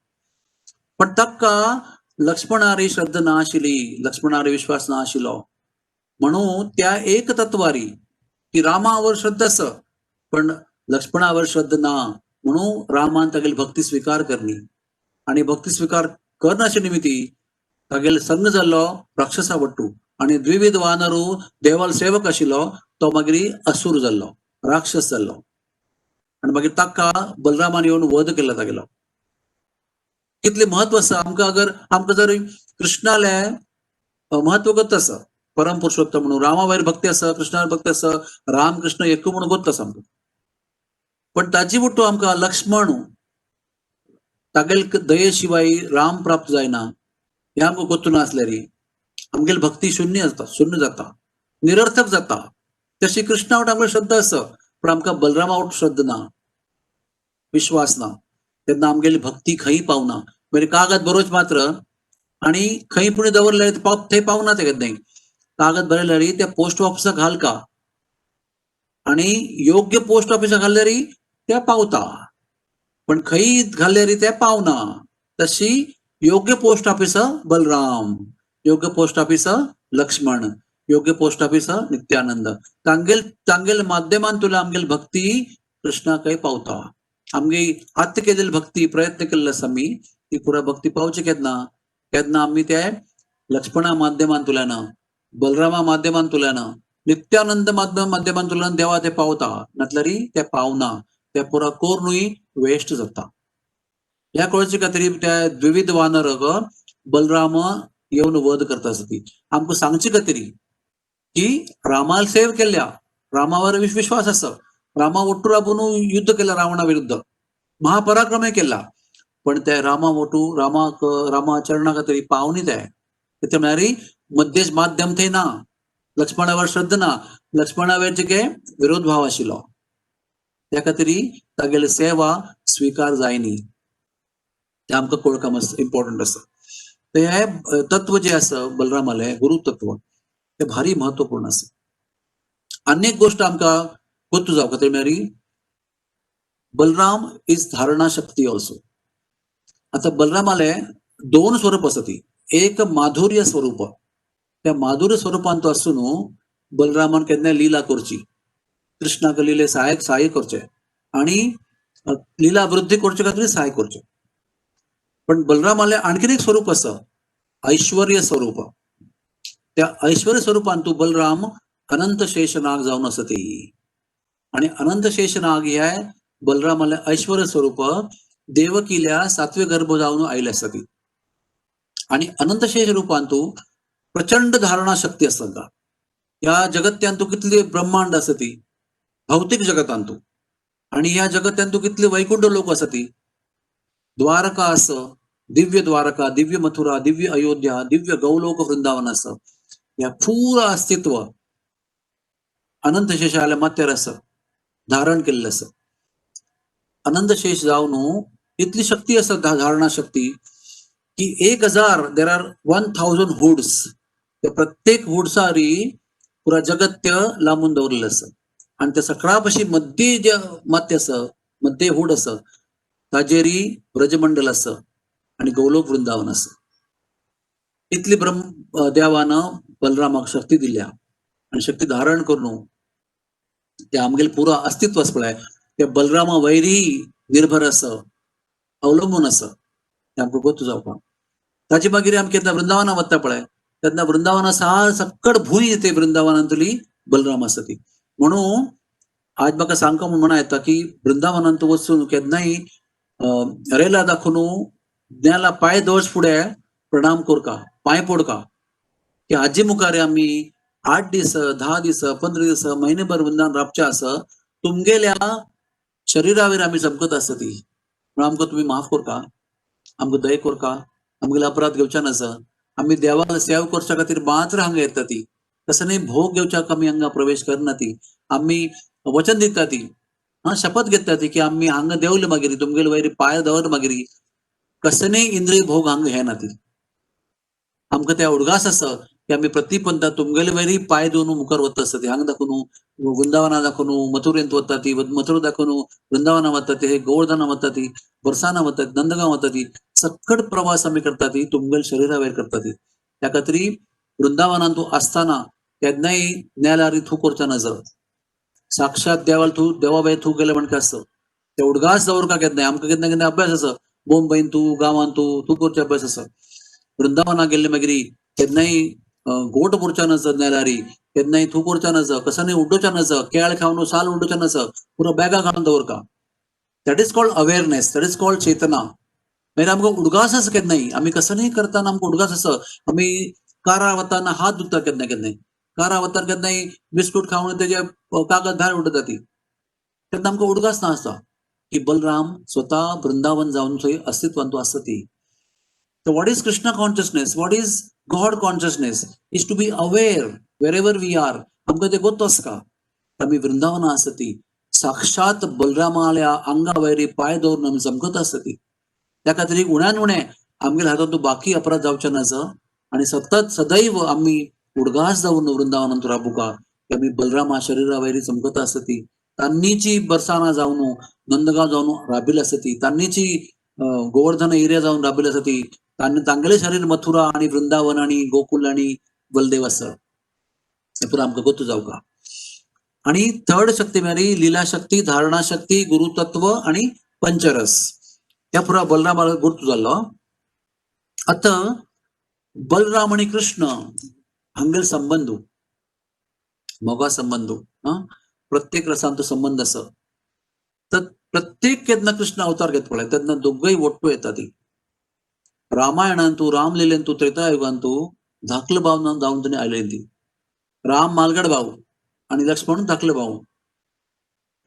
पण ताका लक्ष्मणारी श्रद्धा ना आशिल्ली, लक्ष्मणारी विश्वास ना आशिल्लो, म्हणून त्या एक तत्वारी की रामावर श्रद्धा आसा पण लक्ष्मणावर श्रद्धा ना, म्हणून रामान तागेली भक्ती स्वीकार करणी. आणि भक्ती स्वीकार करनाचे निमित्ती तागेले संग जाल्लो राक्षसा वट्टू आणि द्विविध वानरू देवाल सेवक आशिल्लो तो मागीर असुर जाल्लो, राक्षस जाल्लो. आणि मागीर ताका बलरामान येवन वध केला तागेलो. कितले महत्व आसा आमकां. अगर आमकां जर कृष्णाले महत्व गत आसा, परम पुरुषोत्तम म्हणून रामावयर भक्ती आसा, कृष्णावर भक्ती आसा, राम कृष्ण एकू म्हणून गोत्त आसा आमकां. पण ताजी वट्टू आमकां लक्ष्मण तागेल दये शिवाय राम प्राप्त जायना हें आमकां गोत्तू नासल्यारी आमगेली भक्ती शून्य जाता, शून्य जाता, निरर्थक जाता. तशी कृष्णा वट आमकां श्रद्धा आसा, पण आमकां बलरामा वट श्रद्धा ना, विश्वास ना, तेन्ना आमगेली भक्ती खंय पावना. मागीर कागद बरोवच मात्र आनी खंय पुणें दवरले थंय पावना ते केन्नाय. कागद बरयल्यार त्या पोस्ट ऑफिसाक घालका आनी योग्य पोस्ट ऑफिसाक घालल्यार त्या पावता, पण खंय घालल्यार ते पावना. तशी योग्य पोस्ट ऑफिस बलराम, योग्य पोस्ट ऑफिस लक्ष्मण, योग्य पोस्ट ऑफिस नित्यानंद. तांगेल तांगेल माध्यमान तुला आमगेल भक्ती कृष्णाकय पावता. आमगे आत्त केलेली भक्ती प्रयत्न केल्लो आसा आमी ती पुरा भक्ती पावची केन्ना, केन्ना आमी ते लक्ष्मणा माध्यमान तुल्यान, बलरामा माध्यमान तुल्यान, नित्यानंद माध्यमान तुल्यान देवा ते पावता, नातल्यारी ते पावना, ते पुरा कोर्नूय वेस्ट जाता. ह्या कळचे खातीर त्या द्विविध वानर बलराम येवन वध करता आसा ती आमकां सांगचे खातीर की रामाल सेव केल्या, रामावर विश्वास आसा, रामा वट्टू राबून युद्ध केला रावणा विरुद्ध, महापराक्रमय केला, पण त्या रामा वटू रामाक रामा चरणा खातीर पावनी ते ते म्हळ्यार मध्येच माध्यम थंय ना, लक्ष्मणावर श्रद्धा ना, लक्ष्मणावर जे विरोध भाव आशिल्लो, त्या खातीर तागेली सेवा स्वीकार जायनी. ते आमकां कळका मस्त इम्पॉर्टंट आसा. ते हे तत्व जे आसा बलरामाले गुरु तत्व ते भारी महत्वपूर्ण आसा. आनी एक गोश्ट आमकां गोत्तू जावपा खातीर म्हळ्यार बलराम is धारणा शक्ती ऑल्सो. आतां बलरामाले दोन स्वरूप आसा ती, एक माधुर्य स्वरूप, त्या माधुर्य स्वरूपान तो आसून बलरामान केन्नाय लिला करची, कृष्णाक लिले सहायक सहाय्य करचे आनी लिला वृद्धी करचे खातीर सहाय करचे. पण बलरामाले आणखीन एक स्वरूप आसा, ऐश्वर्य स्वरूप. त्या ऐश्वर्य स्वरूपान तू बलराम अनंत शेषनाग जावन आसा ती, आनी अनंत शेषनाग हे बलरामाले ऐश्वर्य स्वरूप देवकील्या सातवे गर्भ जावन आयले आसा ती. आनी अनंत शेष रूपान तू प्रचंड धारणा शक्ती आसा तांकां. ह्या जगत्यांतू कितली ब्रह्मांड आसा ती भौतीक जगतांतू, आनी ह्या जगत्यांतू कितले वैकुंठ लोक आसा ती, द्वारका आसा, दिव्य द्वारका, दिव्य मथुरा, दिव्य अयोध्या, दिव्य गौलोक वृंदावन आसा. ह्या पुरा अस्तित्व अनंत शेषाल्या माथ्यार आसा, धारण केल्लें आसा. अनंत शेष जावन इतली शक्ती आसा, धारणा शक्ती की 1000, there are 1000 hoods, त्या प्रत्येक हुड्सारी पुरा जगत्य लांबून दवरलें आसा. आनी त्या सगळ्या पशी मध्य जे माथ्य आसा, मध्य हुड आसा, ताजेरी ब्रजमंडल आसा आनी गोलोक वृंदावन आसा. इतली ब्रह्म देवान बलरामाक शक्ती दिल्या आनी शक्ती धारण करून ते आमगेले पुरा अस्तित्व आसा पळय ते बलरामा वैरी निर्भर आसा, अवलंबून आसा, ते आमकां गोत जावपाक. ताजे मागीर आमी केन्ना वृंदावना वता पळय तेन्ना वृंदावना सकट भूंय ते वृंदावनांतली बलराम आसा ती. म्हणून आज म्हाका सामको म्हूण म्हणा येता की वृंदावनांत वचून केन्नाय रेला दाखोवन ज्ञाला पांय दवरच फुडें प्रणाम करका, पांय पडका की आजी मुखार आमी 8 दीस, 10 दीस, 15 दीस, महिनेभर वृंदावन राबचे आसा, तुमगेल्या शरिरावेर आमी चमकत आसा ती, म्हणून आमकां तुमी माफ करका, आमकां दय करका, आमगेले अपराध घेवच्या नासा, आमी देवाक सेवा करच्या खातीर मात्र हांगा येता ती, तसं न्ही भोग घेवच्याक आमी हांगा प्रवेश करना ती, आमी वचन दिता ती, हा शपथ घेता ती की आमी हांगा देंवले मागीर तुमगेले वयर पांय दवर मागीर कसने इंद्रिय भोग हांगा घेना ती. आमकां त्या उडगास आसा की आमी प्रतिपंथा तुमगेले वयरी पांय दवरून मुखार वता आसता ती, हांगा दाखोवन वृंदावना दाखोवन मथुरेंत वता ती, मथुरा दाखोवन वृंदावना वता ती, गोवर्धना वता ती, बरसाना वता ती, नंदगांव वता ती, सकट प्रवास आमी करता ती तुमगेले शरिरा वयर करता ती. त्या खातीर वृंदावनान तूं आसतना केन्नाय नेल्यार थू करचा नजर, साक्षात देवाल तूं देवा बाय थू गेले म्हणटा आसता ते उडगास दवरका केन्नाय. आमकां केन्ना केन्ना अभ्यास आसा, बोंबयन तूं गांवान तूं तूं करचे अभ्यास आसा. वृंदावना गेल्ले मागीर केन्नाय गोट पुरच्या नजर नेल्यारी, केन्नाय थू करच्या नजर, कसानी उड्डोच्या नजर, केळ खावन साल उड्डोच्या नजर, पुरो बॅगा घालून दवरका. That is called awareness, that is called चेतना. मागीर आमकां उडगास आसा केन्नाय, आमी कसनय करतना आमकां उडगास आसा. आमी कारार वताना हात दुखता केन्ना केन्नाय, कारा वतान केन्नाय बिस्कूट खावन तेजे कागद भायर उडयता ती. तेन्ना आमकां उडगास ना आसता की बलराम स्वता वृंदावन जावन थंय अस्तित्वांत आसता ती. So what is Krishna consciousness? What is God consciousness? Is to be aware wherever we are. आमकां तें गोत्तो आसता आमी वृंदावना आसता ती साक्षात बलरामाल्या आंगा वयर पांय दवरून आमी चमकत आसता ती. त्या खातीर उण्यान उणें आमगेल्या हातांत बाकी अपराध जावचे ना आनी सतत सदैव आमी उडगास जावन वृंदावनांत राबुका की आमी बलरामा शरीरा वयर चमकत आसता ती. तांनीची बरसाना जावन नंदगांव जावन राबिल आसता ती, तांनीची गोवर्धन एरिया जावन राबिल आसता ती, तांगेले शरीर मथुरा आनी वृंदावन आनी गोकुल आनी बलदेव आसा. हें पुरो आमकां गोत्तू जावका. आनी थर्ड शक्ती म्हळ्यार लिला शक्ती, धारणा शक्ती, गुरुतत्व आनी पंचरस. ह्या पुरा बलरामा गुरुत्व जाल्लो. आतां बलराम आनी कृष्ण हांगेले संबंद मोगा संबंद, प्रत्येक रसांत संबंद आसा. तर प्रत्येक केन्ना कृष्ण अवतार घेत पळय तेन्ना दोगूय ಒಟ್ಟು येता ती. रामायणांतू रामलीलेंतू त्रेतायुगांतू धाकलो भाव जावन तिणे आयले ती. राम मालगड भाऊ आनी लक्ष्मण धाकलो भाऊ.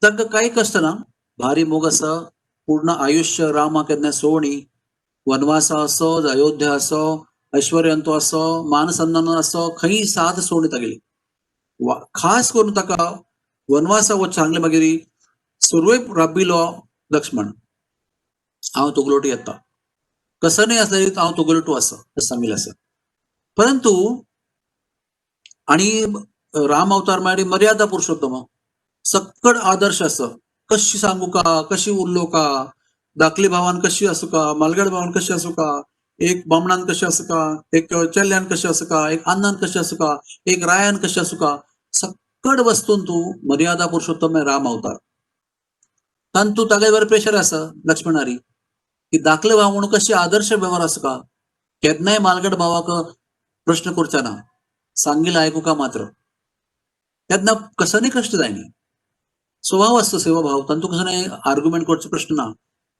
तांकां कांय कश्ट ना, भारी मोग आसा. पूर्ण आयुष्य रामा केन्ना सोणी वनवासा असो, अयोध्या असो, ऐश्वर्यांतो असो, मान सन्मान असो, खंय साथ सोडणी तागेली. खास करून ताका वनवासा वच सांगले मागीर सुरवेक राबिलो लक्ष्मण, हांव तुगलोटू येता, कसं नाही असलं तरी हांव तुगलोटू आसा अशें सांगिल्लें आसा. परंतु आणि राम अवतार म्हळ्यार मर्यादा पुरुषोत्तम, सक्कड आदर्श आसा. कशी सांगू का, कशी उरलो का, धाकली भावान कशी आसूं का, मालगड भावान कशी आसूं का, एक बामणान कशी आसूं का, एक चेल्यान कशी आसूं का, एक अन्नान कशी आसूं का, एक रायान कशी आसूं का, सक्कड वस्तून तूं मर्यादा पुरुषोत्तम राम अवतार. तांतू तागे बरें प्रेशर आसा लक्ष्मणारी की धाकले भाव म्हणून कशी आदर्श व्यवहार आसूं का, केन्नाय मालगड भावाक प्रश्न करचा ना, सांगील आयकू का मात्र. तेन्ना कसं कष्ट जायनी, स्वभाव असतो सेवाभाव, तांतू कसं नाही आर्ग्युमेंट करचो प्रश्न ना.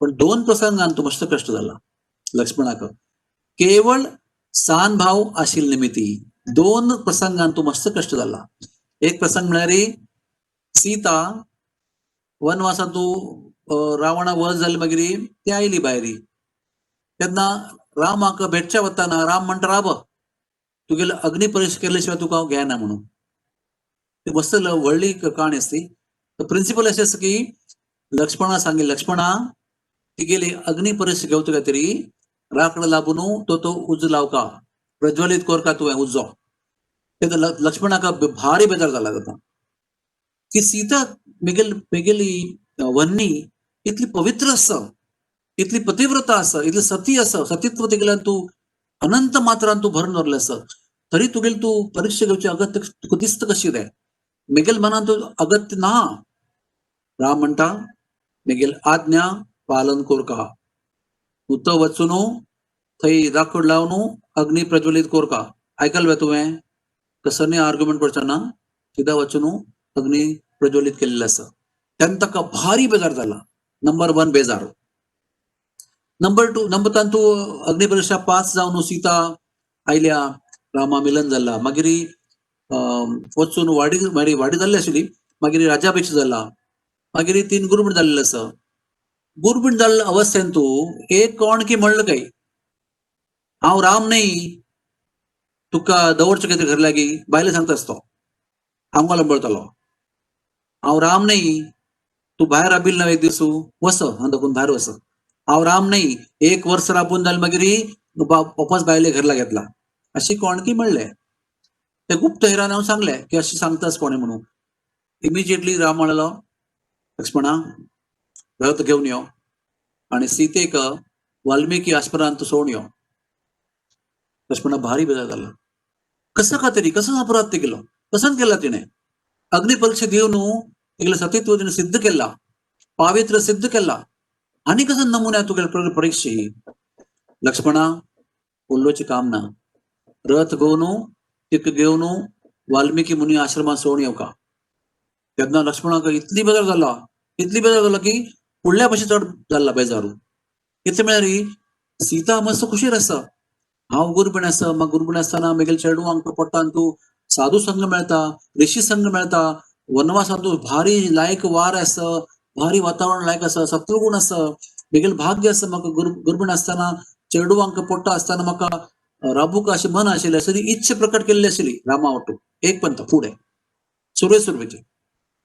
पण दोन प्रसंगान तो मस्त कष्ट जाला लक्ष्मणाक, केवळ सान भाव आशिल्ले निमित्ती दोन प्रसंगान तो मस्त कष्ट जाला. एक प्रसंग म्हळ्यार सीता वनवासांतू रावणा वध जाले मागीर ती आयली भायरी, तेन्ना रामाक भेटच्या वताना राम म्हणटा राब तुगेले अग्नि परीक्षा केले शिवाय तुका हांव घेना म्हणून. ती मस्त व्हडली काणी आसती. प्रिन्सिपल अशें आसा की लक्ष्मणा सांगे, लक्ष्मणा तिगेली अग्नि परीक्षा घेवता तरी राकड लाबून तो तो उजो लावका, प्रज्वलित कोरका तुवें उजो. तेन्ना लक्ष्मणाक भारी बेजार जाला जाता की सीता मेगेली वन्नी इतली पवित्र आसा, इतली पतिव्रता आसा, इतली सती आसा, सतीत्व तिगेल्यान तूं अनंत मात्रान तूं भरून दवरलें आसा, तरी तुगेली तूं परीक्षा घेवची अगत्य तुका दिसता कशी रे, मेगेल मनान तूं अगत्य ना. राम म्हणटा मेगेल आज्ञा पालन कोरका, उत वचून थंय राखड लावन अग्नी प्रज्वलित कोरका. आयकल वे तुवें, कसं आर्ग्युमेंट करचो ना, सिधा वचून अग्नी प्रज्वलित केलेलं आसा. तेन्ना ताका भारी बेजार जाला. नंबर 1 बेजार. नंबर 2 नंबर तांतू अग्नी परीक्षा पास जावन सीता आयल्या, रामा मिलन जाला, मागीर वचून वाडी मागीर वाडी जाल्ली आशिल्ली, मागीर राजाभिषेक जाला, मागीर 3 गुरुबीण जाल्ले आसा. गुरुबीण जाल्ले अवस्थेन तूं एक कोण की म्हणलं काय हांव राम न्ही तुका दवरचें कितें घर लागीं, बायले सांगता आसतो आंगो लंबळतलो, हांव राम न्ही तूं भायर राबिल ना एक दीस वस हांव भायर वस, हांव राम न्ही 1 वर्स राबून जालें मागीर वापस बायले घरला घेतला अशी कोण की म्हणले. ते गुप्त हेरान हांव सांगले की अशी सांगतास कोणे म्हणून. इमिजिएटली राम म्हणलो लक्ष्मणा रथ घेवन यो आनी सीतेक वाल्मिकी आश्रमांत सोडून यो. लक्ष्मणा भारी बेजार जाला, कसं का तरी कसं अपराध ते केलो, कसं केला तिने, अग्नि परीक्षा दिवन तिगेले सतीत्व तिने सिद्ध केला, पावित्र्य सिद्ध केला, आनी कसं नमुन्या तुगेले परीक्षा ही. लक्ष्मणा उल्लोची काम ना, रथ घेवन तिका घेवन वाल्मिकी मुनी आश्रमात सोडून येवका. तेन्ना लक्ष्मणाक इतली बेजार जाला, इतली बेजार जाला की फुडल्या भशेन चड जाला बेजारू. कितें म्हळ्यार सीता मस्त खुशीर आसा, हांव गुरुपण आसा, म्हाका गुरुपण आसतना मेगेले चेडूं आमकां पोटान तूं साधू संघ मेळता, ऋषी संघ मेळता, वनवासांतू भारी लायक वार आसा, भारी वातावरण लायक आसा, सत्वगुण आसा, बेगीन भाग्य आसा. म्हाका गुरबीण आसतना चेडवांक पोट्टा आसतना म्हाका राबूक अशें मन आशिल्लें, अशी इच्छा प्रकट केल्ली आशिल्ली रामा वटू एक पंथ फुडें सुरवे सुरवेचे.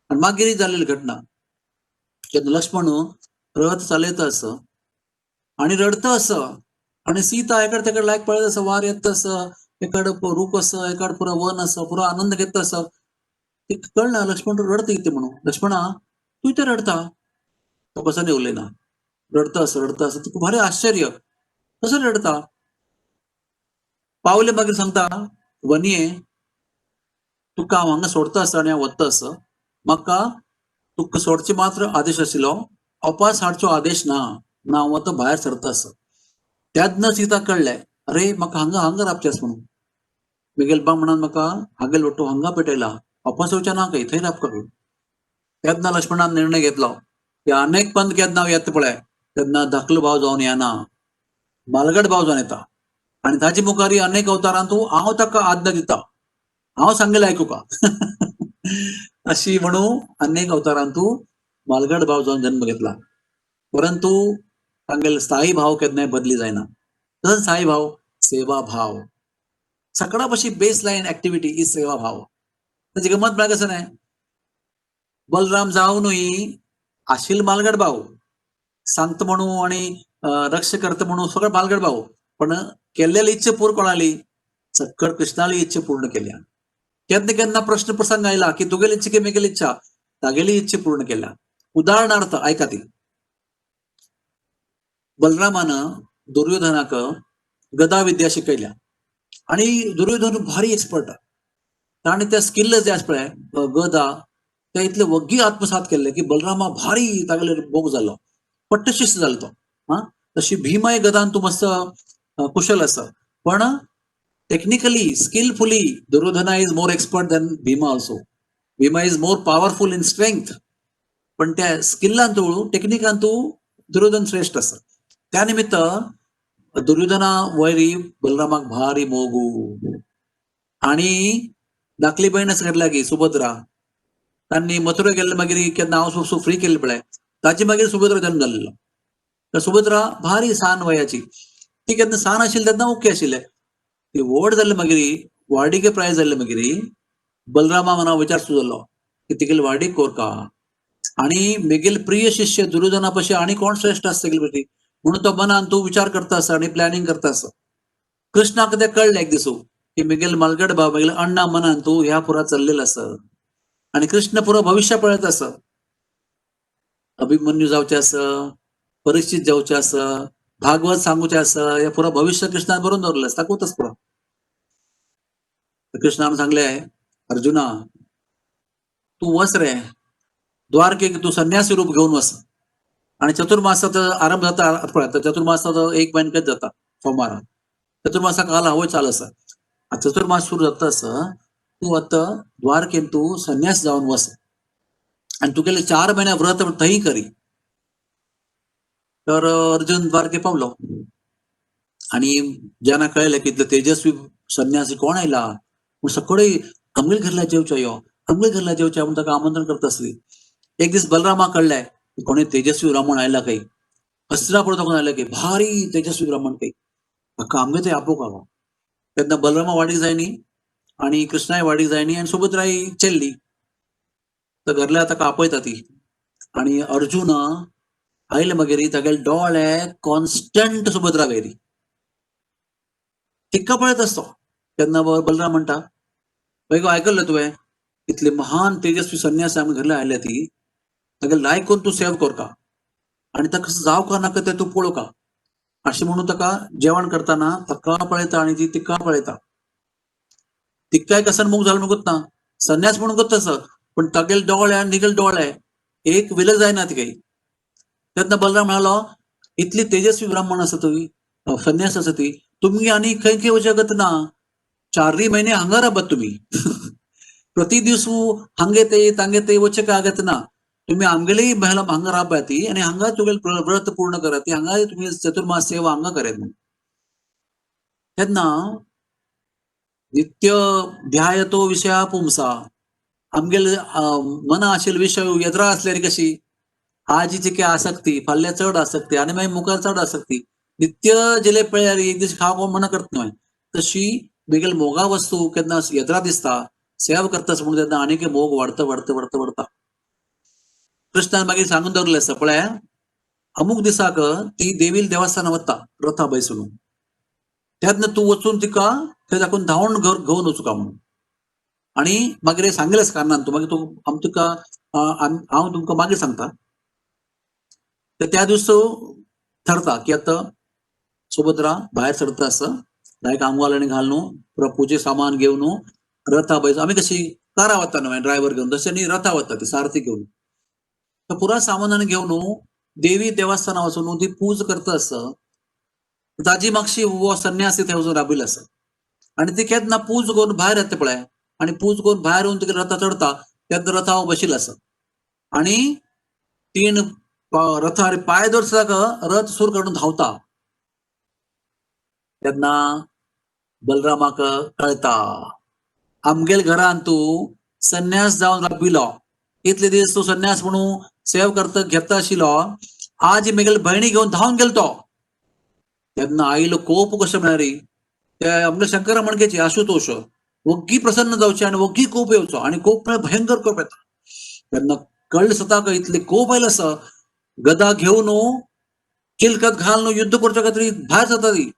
आनी मागीर जाल्लेली घटना जेन्ना लक्ष्मण रथ चलयता आसा आनी रडता आसा आनी सीता एकाड तेकाड लायक पळयत आसा, वार येता आसा, एकाड रूख आसा, एकाड पुरो वन आसा, पुरो आनंद घेता आसा. ते कळना लक्ष्मण रडता कितें म्हणून. लक्ष्मणा तूं इतें रडता? तो कसो न्ही उलयना, रडता आसा रडता आसा. तुका भारी आश्चर्य, कसो रडता? पावले मागीर सांगता, वनये तुका हांव हांगा सोडता आसा आनी हांव वता आसा, म्हाका तुका सोडचे मात्र आदेश आशिल्लो, अपास हाडचो आदेश ना, ना हांव आतां भायर सरता आसा. तेन्ना सीता कळ्ळें, अरे म्हाका हांगा हांगा राबचें आसा म्हणून. मिगेल बा म्हणान म्हाका हागेल वट्टू हांगा पेटयला, वापस येवचें ना खंय, थंय राबका खंय. तेन्ना लक्ष्मणान निर्णय घेतलो की अनेक पंथ केन्ना हांव येता पळय तेन्ना धाकलो भाव जावन येना, बालगड भाव जावन येता आनी ताजे मुखार अनेक अवतारांतू हांव ताका आज्ञा दिता, हांव सांगेलें आयकुका. अशी म्हणून अनेक अवतारांतू मालगड भाव जावन जन्म घेतला. परंतु तांगेले स्थायी भाव केन्नाय बदली जायना. तसोच स्थायी भाव सेवा भाव, सगळ्या पशी बेस लायन ऍक्टिव्हिटी is सेवा भाव. ताची गमत म्हळ्यार कसं न्हय, बलराम जावनूय आशिल मालगड भाव सांगता म्हणू आनी रक्ष करता म्हणू सगळं मालगड भाव, पण केल्लेली इच्छा पूर्ण कोणाली? सक्कड कृष्णाली इच्छा पूर्ण केल्या. केन्ना केन्ना प्रश्न प्रसंग आयला की तुगेली इच्छा की मेगेली इच्छा, तागेली इच्छा पूर्ण केल्या. उदाहरणार्थ आयका ती, बलरामान दुर्योधनाक गदा विद्या शिकयल्या आणि दुर्योधन भारी एक्सपर्ट, ताणें त्या स्किल जे आसा पळय गदा ते इतले वग्गी आत्मसात केल्ले की बलरामा भारी तागेले भोग जालो, पट्टशिष्य जालो तो. हा, तशी भीमय गदान तूं मस्त कुशल आसा, पण technically skillfully Duryodhana is more expert than Bhima also. Bhima is more powerful in strength, पण त्या स्किल्लान तूं टेक्निकान तूं दुर्योधन श्रेष्ठ आसा. त्या निमित्त दुर्योधना वयरी बलरामाक भारी मोगू. आणि धाकली बहीण आसा लागीं सुभद्रा, तांणी मथुरा गेल्ले मागीर केन्ना हांव सो फ्री केल्ले पळय, ताचे मागीर सुभद्रा जल्म जाल्लो. तर सुभद्रा भारी सान वयाची, ती केन्ना सान आशिल्ली तेन्ना ओके आशिल्ले, ती व्हड जाल्ले मागीर वाडीके प्राय जाल्ले मागीर बलरामा मना विचार सुरू जालो की तिगेली वाडीक कोरका आणि मेगेल प्रिय शिष्य दुर्योधना पशी आणि कोण श्रेष्ठ आसा तेगेले पशी म्हणून तो मनान तूं विचार करता आसा आणि प्लॅनिंग करता आसा. कृष्णाक तें कळ्ळें एक दिसू की मेगेल मालगड बाब मेगेल अण्णा मनान तूं ह्या पुरा चल्लेलो आसा आणि कृष्ण पुरो भविष्य पळयत आसा. अभिमन्यू जावचे आसा, परीक्षित जावचे आसा, भागवत सांगूचे आसा, हे पुरो भविष्य कृष्णान बरोवन दवरलें आसा, दाखोवताच पुरो. कृष्णान सांगले, अर्जुना तूं वच रे द्वारकेक, तूं संन्यासी रूप घेवन वच आणि चतुर्मासाचो आरंभ जाता पळय, चतुर्मासाचो एक म्हयन्याकच जाता सोमारा, चतुर्मासा काल हो चालू आसा. चतुर्मास सुरू जाता आसा, तूं आतां द्वारकेन तूं संन्यास जावन वच आणि तुगेले 4 महिने व्रत थंय करी. तर अर्जुन द्वारके पावलो आणि ज्यांना कळलें की इतले तेजस्वी संन्यासी कोण आयला, म्हूण सगळे आमगेले घरला जेवचो यो, आमगेले घरला जेवचो म्हूण ताका आमंत्रण करता आसली. एक दीस बलरामा कळ्ळें कोणी तेजस्वी ब्राह्मण आयला काही, हस्तिनापूर कोण आयला काही, भारी तेजस्वी ब्राह्मण काही, ताका आमगे थंय आपोवंक हांव. तेन्ना बलरामा वाडीक जायनी आणि कृष्णाय वाडीक जायनी आनी सुभद्राय चेल्ली. तर घरल्या ताका आपयता ती आणि अर्जुन आयले मागीर तागेले डोळे कॉन्स्टंट सुभद्रा वयरी तिका पळयत आसतो. तेन्ना बलराम म्हणटा, पळय गो आयकल्लें तुवें, इतले महान तेजस्वी संन्यासी आमगे घरल्या आयल्या ती, ताका लायक करून तूं सेव करका आनी ताका जावका नाका तें तूं पळोवका. अशें म्हणून ताका जेवण करतना ताका पळयता आनी ती तिका पळयता. तिकाय कसन मोग जालो म्हणून ना, संन्यास म्हणून तसं, पण तागेले डोळे आनी तिगेले डोळे एक विलग जायना ती काही. तेन्ना बलराम म्हणालो, इतली तेजस्वी ब्राह्मण आसा तुवी, संन्यास आसा ती, तुमी आनी खंय खंय वचगत ना, 4 महिने हांगा राबात तुमी, प्रति दिवस हांगे ते तांगे ते वचक आगत ना, तुम्ही आमगेलेय महला हांगा राबात आनी हांगा तुगेले व्रत पूर्ण करात, हांगा तुमी चतुर्मास सेवा हांगा करात म्हणून. तेन्ना नित्य ध्यायतो विशया पुंसा, आमगेले मना आशिल्ले विशय येद्रा आसल्यार कशी आजी चिके आसक्ती, फाल्यां चड आसक्ती आनी मागीर मुखार चड आसक्ती, नित्य जिले पळयार एक दीस खावंक मना करता न्हय, तशी मेगेल मोगा वस्तू केन्ना येद्रा दिसता सेवा करतास म्हणून तेन्ना आनीक मोग वाडता वाडता वाडता वाडता. कृष्णान मागीर सांगून दवरलें आसा पळय अमूक दिसाक ती देवील देवस्थाना वता रथा बैसून, तेन्ना तूं वचून तिका थंय दाखोवन धांवून घर घेवन वचूका म्हणून. आनी मागीर सांगलेंच कारणान तूं मागीर तूं आम तुका हांव तुमकां मागीर सांगता. तर त्या दिवस ठरता की आतां सुभद्रा भायर सरता आसा, लायक आंगवाल आनी घालून पुरा पुजे सामान घेवन रथा बैस, आमी कशी कारा वता न्हय ड्रायव्हर घेवन, तशें न्ही रथा वता ती सारथी घेवन, तर पुरा सामान आनी घेवन देवी देवस्थाना वचून ती पूज करता आसा. ताजी मातशी हो संन्यासी थंय वचून राबिल्लो आसा आनी ती केन्ना पूज करून भायर येता पळय, आनी पूज करून भायर येवन तिका रथा चडता तेन्ना रथा बशिल्लो आसा आनी तीन रथार पांय दवरता रथ सूर काडून धांवता. तेन्ना बलरामाक कळटा आमगेल घरान तूं संन्यास जावन राबिलो, इतले दीस तूं संन्यास म्हणून सेव करता घेता आशिल्लो, आज मेगेल भयणी घेवन धांवन गेलो तो. तेन्ना आईलो कोप कशें म्हळ्यार ते आमगे शंकरा म्हणकेची आशुतोष वग्गी प्रसन्न जावचे आनी वग्गी कोप येवचो, आनी कोप म्हळ्यार भयंकर कोप येता. तेन्ना कळ्ळें स्वताक इतले कोप आयलो आसा, गदा घेवन चिलकत घालून युद्ध करच्या खातीर भायर जाता ती,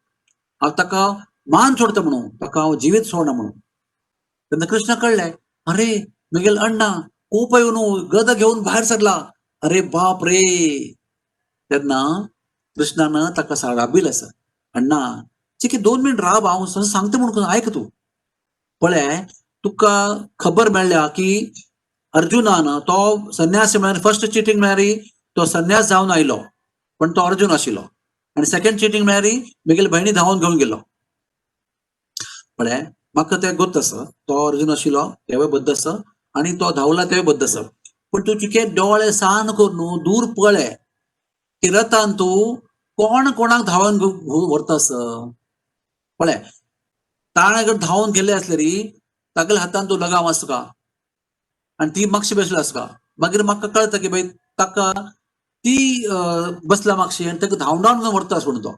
हांव ताका मान सोडता म्हणून, ताका हांव जिवीत सोडना म्हणून. तेन्ना कृष्ण कळ्ळें अरे मेगेल अण्णा कोप येवन गदा घेवन भायर सरला, अरे बाप रे. तेन्ना कृष्णान ताका राबील आसा, अण्णा चिकी 2 मिनट राब, हांव सांगता म्हणून आयक तूं. पळय तुका खबर मेळ्ळ्या की अर्जुनान तो संन्यास म्हळ्यार फर्स्ट चिटींग म्हळ्यार तो संन्यास जावन आयलो पण तो अर्जुन आशिल्लो, आनी सेकंड चिटींग म्हळ्यार मेगेले भयणी धांवन घेवन गेलो. पळय म्हाका तें गोत आसा, तो अर्जुन आशिल्लो तेवूय बद्द आसा आनी तो धांवला तेवूय बद्द आसा, पूण तूं तुगे दोळे सान करून दूर पळय की रथान तूं कोण कोणाक धांवन व्हरता आसा. पळय ताणें धांवन गेल्ले आसले तागेल्या हातान तूं लगाम आसा तुका आनी ती मातशी बसली आसता, मागीर म्हाका कळटा की बाय ताका ती बसला मातशी आनी ताका धांवडावन व्हरता आसा म्हणून. तो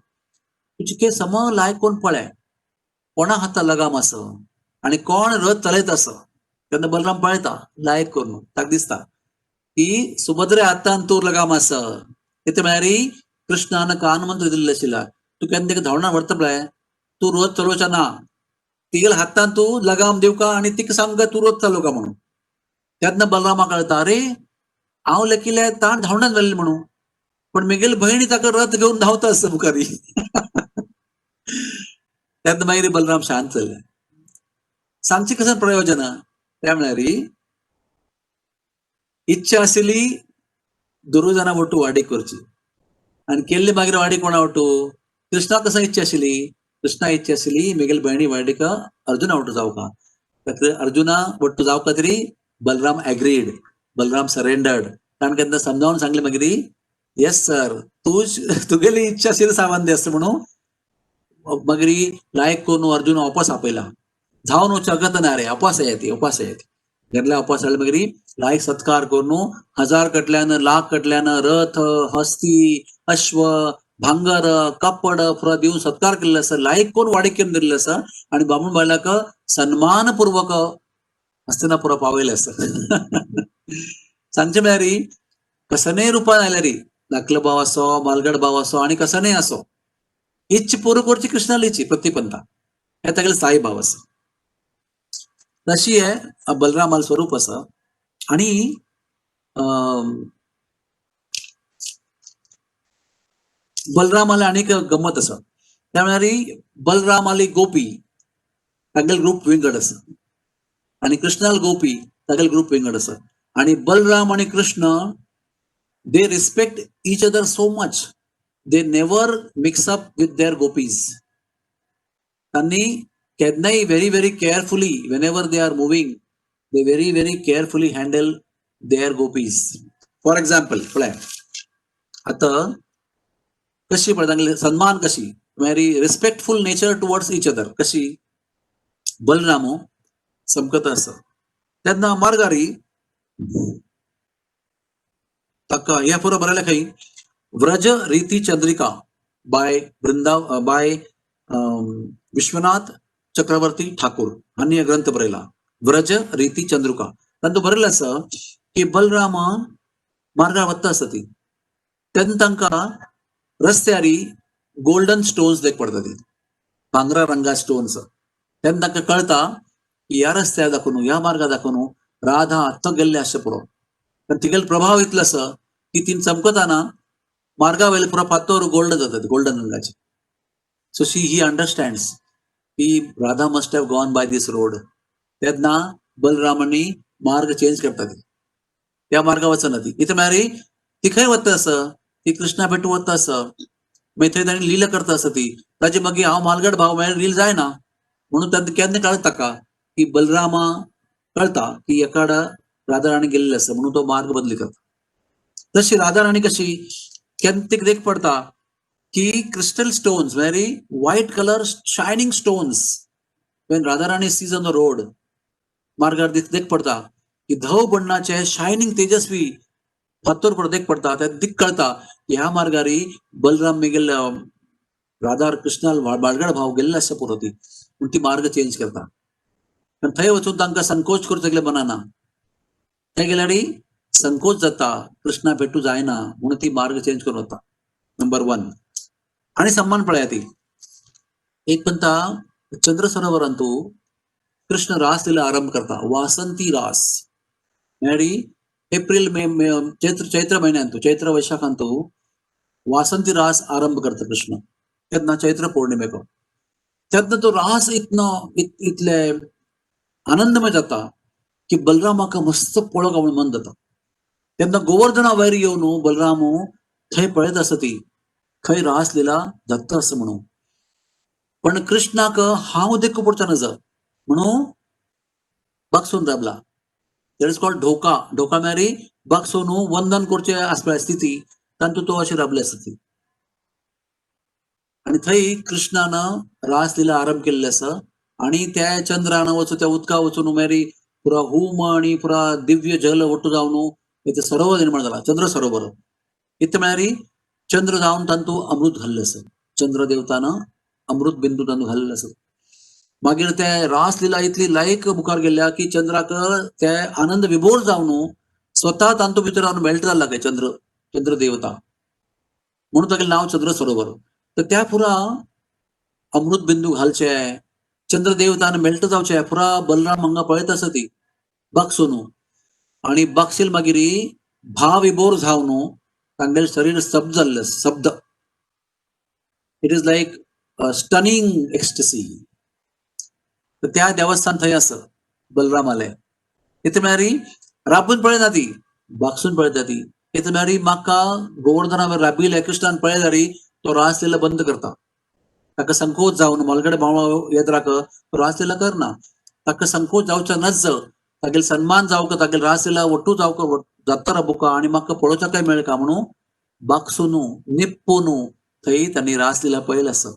तुजे सम लायक कोण पळय कोणा हाता लगाम आसा आनी कोण रथ चलयत आसा. तेन्ना बलराम पळयता लायक करून, ताका दिसता की सुभद्रे हातान तूं लगाम आसा. कितें म्हळ्यार कृष्णान कान मंत्र दिल्ले आशिल्ला, तूं केन्ना ताका धांवडावन व्हरता पळय तूं रथ चलोवचा ना, तिगेल्या हातान तूं लगाम दिवका आनी तिका सांग तूं रथ चलोवका म्हणून. तेन्ना बलरामा कळटा अरे हांव लेखिल्ले ताण धांवडान व्हेल्लें म्हणून, पण मेगेली भयणी ताका रथ घेवन धांवता आसता मुखारी. तेन्ना मागीर बलराम शांत जाले. सांगचें कशें प्रयोजन त्या म्हळ्यार इच्छा आशिल्ली दुर्योधना वटू वाडी करची आनी केल्ली मागीर वाडी कोणा वटू, कृष्णा कसो इच्छा आशिल्ली, कृष्णा इच्छा आशिल्ली मेगेली भयणी वाडीक अर्जुना वटू जावका, अर्जुना वट्टू जावका तरी बलराम एग्रीड, बलराम सरेंडर्ड. ताणें केन्ना समजावन सांगलें मागीर येस सर तूं तुगेली इच्छा आशिल्ली सामान्य आसता म्हणून. मागीर लायक करून अर्जुन वापस आपयला, धांवन वचूं अगत ना रे अपास येते अपास येते गेल्ले अपास जाले मागीर लायक सत्कार करून 1000 कडल्यान लाख कडल्यान रथ हस्ती अश्व भांगर कपड पुरा दिवन सत्कार केल्लो आसा, लायक कोण वाडीक केन्न दिल्लो आसा आनी बामण बायलाक सन्मानपूर्वक हस्तिनापुरा पावयलें आसा. सांगचें म्हळ्यार कसनेय रुपान आयल्यार धाकलो भाव असो मालगड भाव असो आनी कसनेय असो इच्छ पूर्ण करची कृष्णालीची प्रतिपंथा हे तागेले साई भाव आसा. तशी हे बलरामाल स्वरूप आसा. आनी बलरामाले आनीक गम्मत आसा, त्या म्हळ्यार बलरामाली गोपी तागेले ग्रुप विंगड आसा आनी कृष्णाल गोपी तागेले ग्रुप विंगड आसा. आनी बलराम आनी Krishna they respect each other so much, they never mix up with their gopis. तांणी केन्नाय very very carefully whenever they are moving they very very carefully handle their gopis. For example पळय आतां कशी पळय तांगेली सन्मान कशी, very respectful nature towards each other कशी. बलराम चमकता आसा. तेन्ना मार्गारी ताका ह्या पुरो बरयल्या खंय, व्रज रीती चंद्रिका बाय वृंदाव बाय विश्वनाथ चक्रवर्ती ठाकूर हांणी हे ग्रंथ बरयला, व्रज रीती चंद्रिका. तातूंत बरयलें आसा की बलराम मार्गार वता आसा ती, तेन्ना तांकां रस्त्यार गोल्डन स्टोन्स देख पडटा ती, भांगरा रंगा स्टोन्स. तेन्ना तांकां कळटा की ह्या रस्त्यार दाखोवन, ह्या मार्गार दाखोवन राधा आत्तां गेल्ले आसचें पुरो. कारण तिगेलो प्रभाव इतलो आसा की ती चमकताना मार्गा वयले पुरो फातर गोल्डन जाता, गोल्डन रंगाचे. सो शी ही अंडरस्टँड्स की Radha must have gone by this road. तेन्ना बलरामांनी मार्ग चेंज करता ती, त्या मार्गा वचना ती. कितें म्हळ्यार ती खंय वता आसा, ती कृष्णा भेटू वता आसा, मागीर थंय ताणी लीला करता आसा ती. ताजे मागीर हांव मालगड भाव म्हळ्यार लील जायना म्हणून तांकां केन्ना कळटा ताका की बलरामा कळटा की एकाड राधा राणी गेल्ली आसा म्हणून तो मार्ग बदली करता. तशी राधा राणी कशी केन्ना तिका देख पडटा की crystal stones, very white colour shining stones, when Radha Rani sees on the road, मार्गार देख पडटा की धव बण्णाचे शायनिंग तेजस्वी फातर पड देख पडटा. ते दिक कळटा की ह्या मार्गारी बलराम मेगेल राधा कृष्णा बाळगड भाव गेल्ले आसता पुरो ती, पूण ती मार्ग चेंज करता. पण थंय वचून तांकां संकोच करूं सगळे मनाना, थंय गेल्यार संकोच जाता, कृष्णा भेटू जायना म्हणून ती मार्ग चेंज करून वता. नंबर 1. आणि सन्मान पळया ती एक पंता चंद्र सरोवरांतू कृष्ण रास लीला आरंभ करता, वासंती रास. म्हळ्यार एप्रिल मे, मे चैत्र, चैत्र म्हयन्यांतू, चैत्र वैशाखांतू वासंती रास आरंभ करता कृष्ण. तेन्ना चैत्र पौर्णिमेक तेन्ना तो रास इतलो इतले आनंदमय जाता की बलरामाक मस्त पळोवंक म्हूण मन जाता. तेन्ना गोवर्धना वयर येवन बलराम थंय पळयत आसा ती खंय रास लीला जाता आसा म्हणून. पण कृष्णाक हांव देखू पडचो नज म्हणून बगसून राबला. That is called ढोका. ढोका म्हळ्यार बगसून वंदन करचे आसपा स्थिती, तातूंत तो अशें राबले आसा ती. आणि थंय कृष्णान रास लीला आरंभ केल्ले आसा आणि त्या चंद्रान वचून त्या उदका वचून मागीर पुरा हुम आणि पुरा दिव्य जल ಒಟ್ಟು जावन ते सरोवर निर्माण जाला, चंद्र सरोवर. इतलें म्हळ्यार चंद्र जावन तांतू अमृत घाल्लें आसा, चंद्र देवतान अमृत बिंदू तांतू घाल्लें आसा. मागीर ते रास लीला इतली लायक मुखार गेल्या की चंद्राक ते आनंद विभोर जावन स्वता तांतू भितर रावन मेल्ट जाला काय चंद्र, चंद्र देवता, म्हणून तागेलें नांव चंद्र सरोवर. तर त्या पुरा अमृत बिंदू घालचे, चंद्रदेवतान मेल्ट जावचे, पुरा बलराम हांगा पळयत आसा ती बगसोनू. आणि बगशील मागीर भाव विभोर जावन तांगेलें शरीर स्तब्ध जाल्लें, स्तब्ध. It is like stunning ecstasy. तर त्या देवस्थान थंय आसा बलरामाले. कितें म्हळ्यार राबून पळयना ती, बागसून पळयता ती. कितें म्हळ्यार म्हाका गोवर्धना राबिल्ल्या कृष्णान पळयल्यार तो रास लीला बंद करता. ताका संकोच जावन मालगडे भाव येत राक तो रास लीला करना. ताका संकोच जावचो नज, तागेले सन्मान जावंक, तागेले रास लीला ಒಟ್ಟು जावंक जाता राबुका आनी म्हाका पळोवच्या काय मेळका म्हणून बागसून निप्पून थंय तांणी रास लीला पळयलें आसा.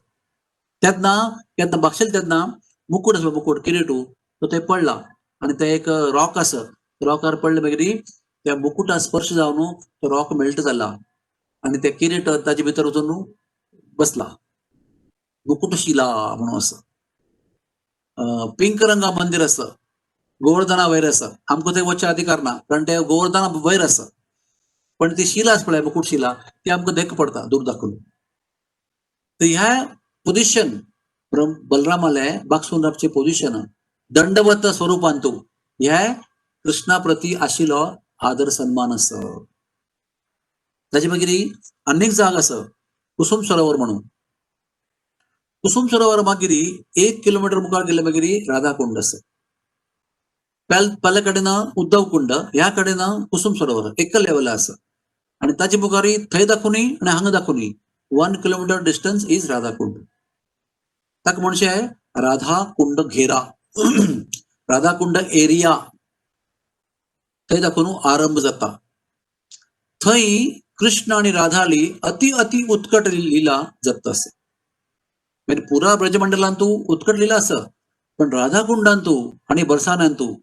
तेन्ना केन्ना बागशेल तेन्ना मुकुट आसा, मुकुट किरीटू, तो थंय पडला आनी ते एक रॉक आसा, रॉकार पडले मागीर त्या मुकुटा स्पर्श जावन तो रॉक मेल्ट जाला आनी ते किरीट ताजे भितर वचून बसला. मुकुटशिला म्हणून आसा. पिंक रंगा मंदिर आसा, गोवर्धना वयर आसा. आमकां थंय वचचे अधिकार ना कारण ते गोवर्धना वयर आसा, पण ती शिला आसा पळय मुकुट शिला, ती आमकां देख पडटा दूर दाखोवन. तर ह्या पोजिशन बलरामाले बागसून रावचे पोजिशन दंडवत स्वरूपांतू हे कृष्णा प्रती आशिल्लो आदर सन्मान आसा. ताजे मागीर आनीक जाग आसा कुसुम सरोवर म्हणून. कुसुम सरोवर मागीर 1 किलोमीटर मुखार गेले मागीर राधा कुंड आसा. पले कडेन उद्धव कुंड, ह्या कडेन कुसुम सरोवर एक लेवल आसा. आनी ताजे मुखार थंय दाखोवनी आनी हांगा दाखोवनी 1 kilometre distance is Radha Kund. ताका म्हणचे राधा कुंड घेरा, राधा कुंड एरिया. थंय दाखोवन आरंभ जाता. थंय कृष्ण आनी राधाली अति अति उत्कट लीला जाता आसा. मागीर पुरा ब्रजमंडलांतू उत्कट लीला आसा. पण राधाकुंडांतू आणि बरसान्यांतू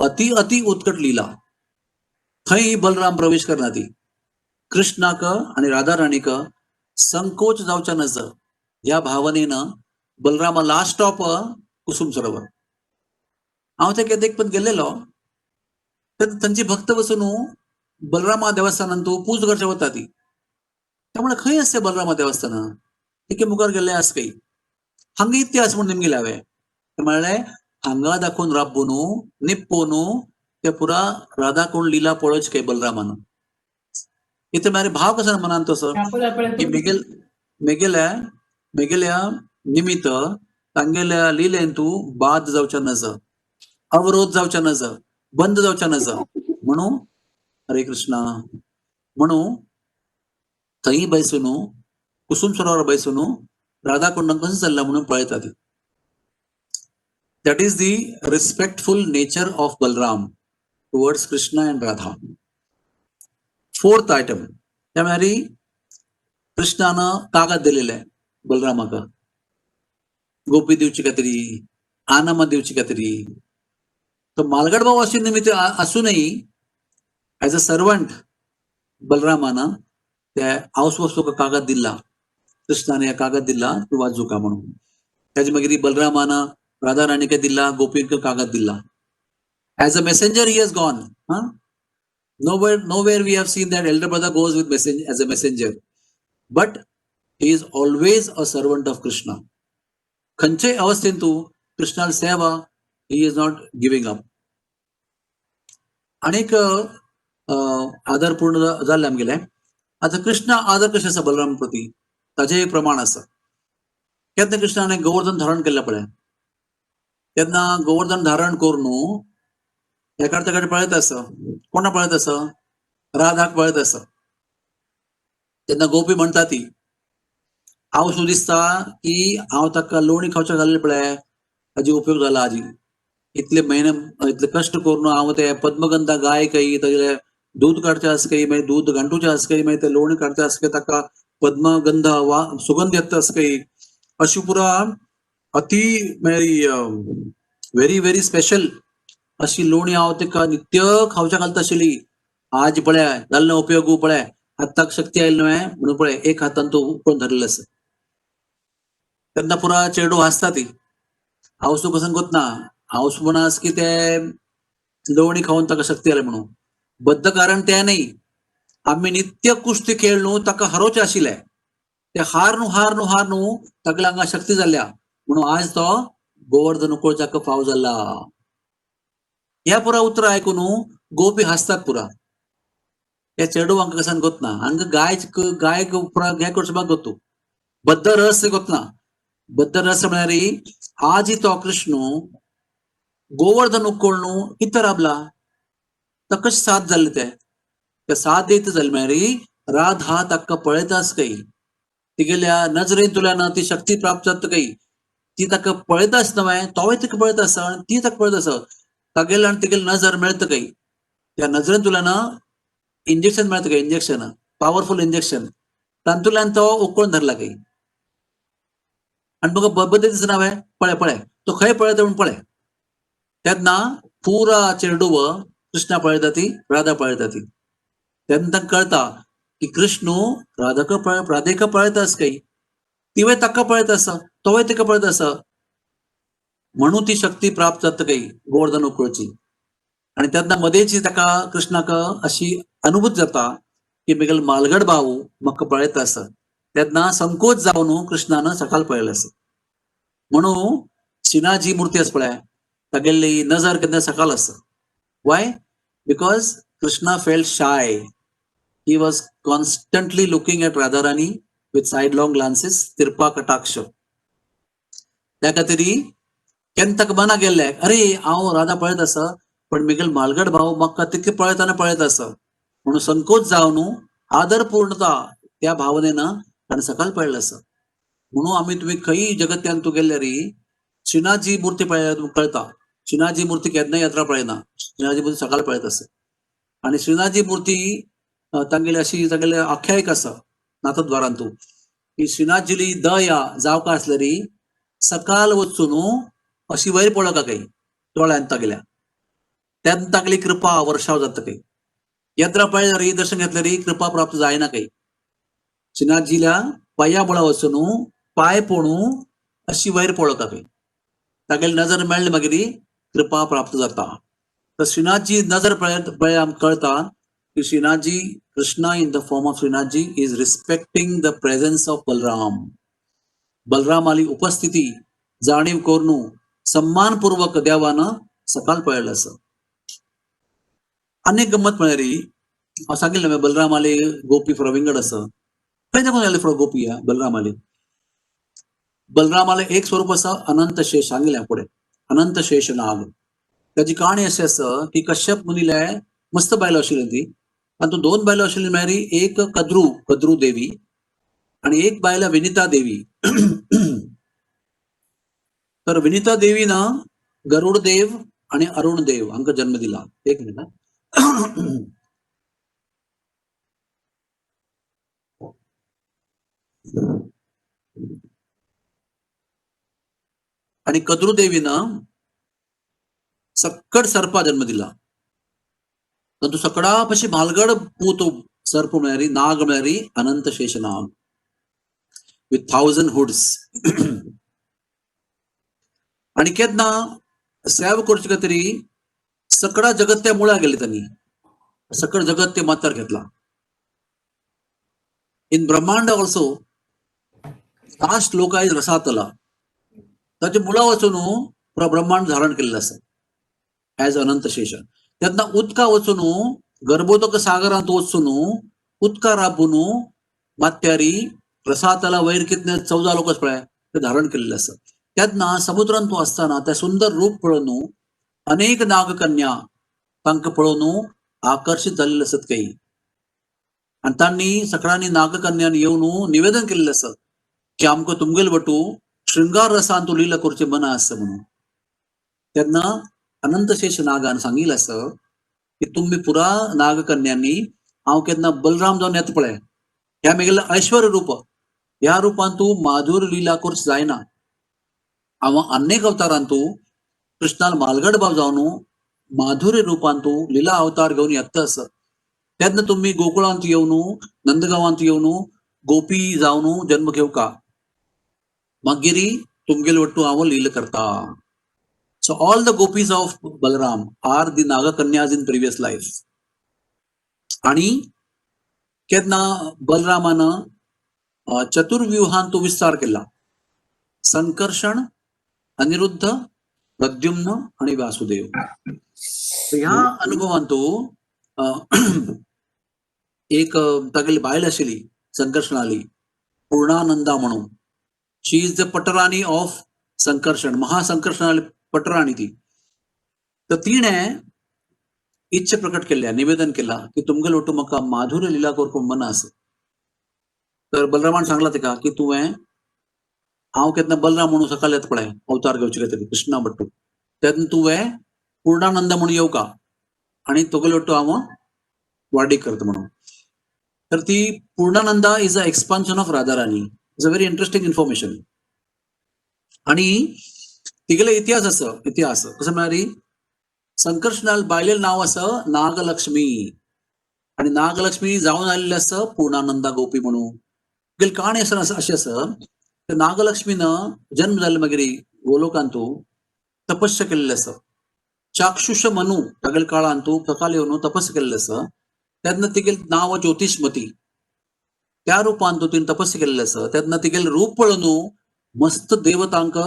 अति अति उत्कट लीला, थंय बलराम प्रवेश करना ती कृष्णाक आणि राधा राणीक संकोच जावच्या नज ह्या भावनेनं बलरामा लास्ट स्टॉप कुसुम सरोवर. हांव ते केदेक पण गेलेलो तर थंयची भक्त वचून बलरामा देवस्थानांतू पूज करचे वता ती. त्यामुळे खंय आसते बलरामा देवस्थान तिके मुखार गेल्ले आस काही हांगा इतिहास म्हणून निमगेले हांवें. म्हळ्यार हांगा दाखोवन राब्बू न्हू निप्पो न्हू ते पुरा राधा कोण लिला पळोवच काय बलरामान. इथे मागीर भाव कसो मनान तसो की मेगेल मेगेल्या मेगेल्या निमित्त तांगेल्या लिलेन तूं बाद जावच्या नज, अवरोध जावच्या नज, बंद जावच्या नज म्हणून हरे कृष्णा म्हणून थंय बैसून कुसुम सरोवर बैसून राधा कुंडान कसं चल्ला म्हणून पळयता ती. That is the respectful nature of Balram towards Krishna and Radha. Fourth item, त्या म्हळ्यार कृष्णानं कागद दिलेलं आहे बलरामाक, गोपी दिवची कातरी, आनामा दिवची कातरी. तर मालगड भाऊ अशी निमित्त असूनही ऍज अ सर्वंट बलरामानं त्या हाऊस वस्तू कागद दिला, कृष्णाने या कागद दिला तू वाजू का म्हणून. त्याच्या मागीर बलरामानं राधा राणीक दिला, गोपींक कागद दिला. As a messenger he has gone. हा, nowhere we have seen that elder brother goes with message as a messenger, but he is always a servant of Krishna. खंयचे अवस्थेन तू कृष्णाल सेवा he is not giving up. आणीक आदरपूर्ण जाल्लें आमगेलें. आतां कृष्ण आदर कशें आसा बलराम प्रती ताजें एक प्रमाण आसा. केन्ना कृष्णाने गोवर्धन धारण केल्लें पळय, तेन्ना गोवर्धन धारण करून एका तेकडे पळयत आसा. कोणा पळयत आसा? राधाक पळयत आसा. तेन्ना गोपी म्हणटा ती, हांव सो दिसता की हांव ताका लोणी खावच्या घाल्ले पळय ताजी उपयोग जाला आजी. इतले म्हयने इतले कश्ट करून हांव ते पद्मगंधा गाय काही ताजे दूध काडचे आसा काही, मागीर दूध घांटूचे आसा काही, मागीर ते लोणी काडचे आसा काही, ताका पद्मगंध वा सुगंध येता आसा काही, अशी पुरा अति मागीर व्हेरी व्हेरी स्पेशल अशी लोणी हांव ताका नित्य खावच्या घालता आशिल्ली. आज पळय जाल्लो उपयोग पळय, हाताक शक्ती आयली न्हय म्हणून पळय एक हातान तो उखलून धरलेलो आसा. तेन्ना पुरा चेडू हांसता ती. हांव कसं ना, हांव म्हणास की ते लोणी खावन ताका शक्ती आली म्हणून. बद्द कारण तें न्ही, आमी नित्य कुस्ती खेळ न्हू ताका हरोवचें आशिल्लें, ते हार न्हू हार न्हू हार न्हू ताका हांगा शक्ती जाल्या म्हणून आज तो गोवर्धन उकळच्याक फाव जाला. ह्या पुरा उतरां आयकून गोपी हांसतात पुरा. ह्या चेडवांक कसान गोतना हांगा गाय गाय पुरा हें करचें म्हाका गोतू बद्द रहस्य गोतना. बद्द रहस्य म्हळ्यार आज तो कृष्ण गोवर्धन उकळ्ळू कितें राबला, ताका कशें साथ जालें तें, ते साथ दीत जालें म्हळ्यार राधा ताका पळयतास काही, तिगेल्या नजरेंतल्यान ती शक्ती प्राप्त जाता काही, ती ताका पळयता आसतना न्हय तोवूय तिका पळयता आसा आनी ती ताका पळयता आसा. तागेले आनी तिगेली नजर मेळता काही, त्या नजरेंतल्यान इंजेक्शन मेळता काही, इंजेक्शन पावरफुल इंजेक्शन, तातूंतल्यान तो उकळून धरला काही. आनी म्हाका बद्द दिसना हांवें पळय पळय तो खंय पळयता म्हूण पळय. तेन्ना पुरा चेडूव कृष्णा पळयता ती, राधा पळयता ती. तेन्ना तांकां कळटा की कृष्ण राधाक पळय राधेक पळयता आसा काही, तिवूय ताका पळयता आसा, तोवूय तिका पळयता आसा, म्हणून ती शक्ती प्राप्त जाता काही गोवर्धन उकळची. आनी तेन्ना मदेची ताका कृष्णाक अशी अनुभूत जाता की म्हगेलो मालगड भाऊ म्हाका पळयता आसा. तेन्ना संकोच जावन कृष्णान सकाळ पळयलें आसा. म्हणून शिनाजी मूर्ती आसा पळय तागेली नजर केन्ना सकाळ आसा. Why? Because Krishna felt shy. He was constantly looking at Radharani with sidelong glances, तिरपा कटाक्ष. त्या खातीर केन्ना ताका मना गेल्ले, अरे हांव राधा पळयत आसा पण म्हगेलो मालगड भाऊ म्हाका तितके पळयतना पळयत आसा, म्हणून संकोच जावन आदरपूर्णता त्या भावनेन ताणें सकाळ पळयलें आसा. म्हणून आमी तुमी खंय जगत्यान तूं गेल्यार श्रीनाथजी मूर्ती पळयल्यार तुमकां कळटा, श्रीनाथजी मूर्ती केन्नाय यात्रा पळयना, श्रीनाथजी मूर्ती सकाळ पळयत आसा. आनी श्रीनाथजी मूर्ती तांगेली अशी तांगेली आख्यायिका आसा नाथद्वारांतू की श्रीनाथजीली दया जावका आसल्यारी सकाळ वचून अशी वयर पळोवका काही दोळ्यान तागेल्या, त्यान तागेली कृपा वर्षाव जाता काही. यत्रा पळयली री दर्शन घेतलं री कृपा प्राप्त जायना काही. श्रीनाथजीला पाया मुळा वचून पाय पोणू अशी वयर पळोवका काही, तागेली नजर मेळ्ळी मागीर कृपा प्राप्त जाता. तर श्रीनाथजी नजर पळय आमकां कळता की Shrinathji Krishna in the form of Shrinathji is respecting the presence of Balram. बलरामाली उपस्थिती जाणीव करून सन्मानपूर्वक देवानं सकाळ पळयलं असं. अनेक गंमत म्हळ्यार हांव सांगिल्लें बलरामाले गोपी फुडें विंगड आसा. खंय दाखोवन आयले फुडें गोपी या बलरामाले. बलरामाले एक स्वरूप आसा अनंत शेष, सांगिल्लें फुडें अनंत शेष नाग. ताची काणी अशी आसा की कश्यप मुनीले मस्त बायलो आशिल्ली ती, तातूंत दोन बायलो आशिल्ली म्हळ्यार एक कद्रू, कद्रू देवी आणि एक बायला विनिता देवी. तर विनिता देवीनं गरुड देव आणि अरुण देव हांकां जन्म दिला. एक मिनिट. आणि कद्रू देवीनं सक्कड सर्पा जन्म दिला. तातूंत सगळा पशी भालगड पूत सर्प म्हळ्यार नाग म्हळ्यार अनंत शेष नाग विथ 1000 हुड्स. आणि केन्ना सेव करचे खातीर सगळा जगत त्या मुळा गेले त्यांनी, सकळ जगत ते मातार घेतला. इन ब्रह्मांड ऑल्सो लास्ट लोक is रसातला, ताचे मुळा वचून पुरा ब्रह्मांड धारण केलेलं आसा एज अनंत शेष. तेन्ना उदका वचून गर्भोदक सागरांत वचून उदका राबून मात्यारी रसातला वयर कितने 14 लोकच पळय ते धारण केलेलं आसा. तेन्ना समुद्रांत तूं आसतना त्या सुंदर रूप पळोवन अनेक नागकन्या तांकां पळोवन आकर्षित जाल्ले आसत काही. आनी तांणी सगळ्यांनी नागकन्यान येवन निवेदन केल्लें आसा की आमकां तुमगेल बटू शृंगार रसान तूं लीला करचें मना आसा म्हणून. तेन्ना अनंतशेष नागान सांगिल्लें आसा की तुमी पुरा नागकन्यांनी हांव केन्ना बलराम जावन येता पळय, ह्या म्हगेलें ऐश्वर्य रूप, ह्या रुपान तूं माधुर्य लीला करचें जायना. हांव अनेक अवतारान तूं कृष्णाल मालगड बाब जावन माधुर्य रुपान तूं लीला अवतार घेवन येता आसा. तेन्ना तुमी गोकुळांत येवन नंदगांवांत येवन गोपी जावन जन्म घेवका, मागीर तुमगेले वट्टू हांव लीला करता. So all the gopis of Balram are the Nagakanyas in previous life. आणि केन्ना बलरामान चतुर्व्यूहान तो विस्तार केला, संकर्षण, अनिरुद्ध, प्रद्युम्न आणि वासुदेव. ह्या अनुभवान तो एक तागेली बायल आशिल्ली संकर्षणाली, पूर्णानंदा म्हणून. She is the patrani of Sankarshan, महासंकर्षणाली पटराणी ती. तर तिणे इच्छा प्रकट केल्या, निवेदन केला की तुमगेलो वटू म्हाका माधुर्य लीला करपाक मना आसा. तर बलरामान सांगला तिका की तुवें हांव केन्ना बलराम म्हणून सकाळी येता पळय अवतार घेवचे खातीर कृष्णा भट्टू, तेन्ना तुवें पूर्णानंद म्हणून येवका आणि तुगेलो वट्टू हांव वाडीक करता म्हणून. तर ती Purnananda is a expansion of Radharani. Is a very interesting information. आणि तिगेले इतिहास आसा, इतिहास कसं म्हळ्यार संकर्षणाल बायलेलं नाव आसा नागलक्ष्मी आणि नागलक्ष्मी जावन आलेली आसा पूर्णानंदा गोपी म्हणून. तिगेली काणी आसा अशी आसा, नागलक्ष्मीनं जन्म जाले मागीर गोलोकांतू तपस्या केल्लें आसा. चाक्षुष मनु तागेले काळांतू सकाळ येवन तपस्या केल्लें आसा. तेन्ना तिगेलें नांव ज्योतिष्मती, त्या रुपान तिने तपस्या केल्लें आसा. तेन्ना तिगेलें रूप पळोवन मस्त देवतांक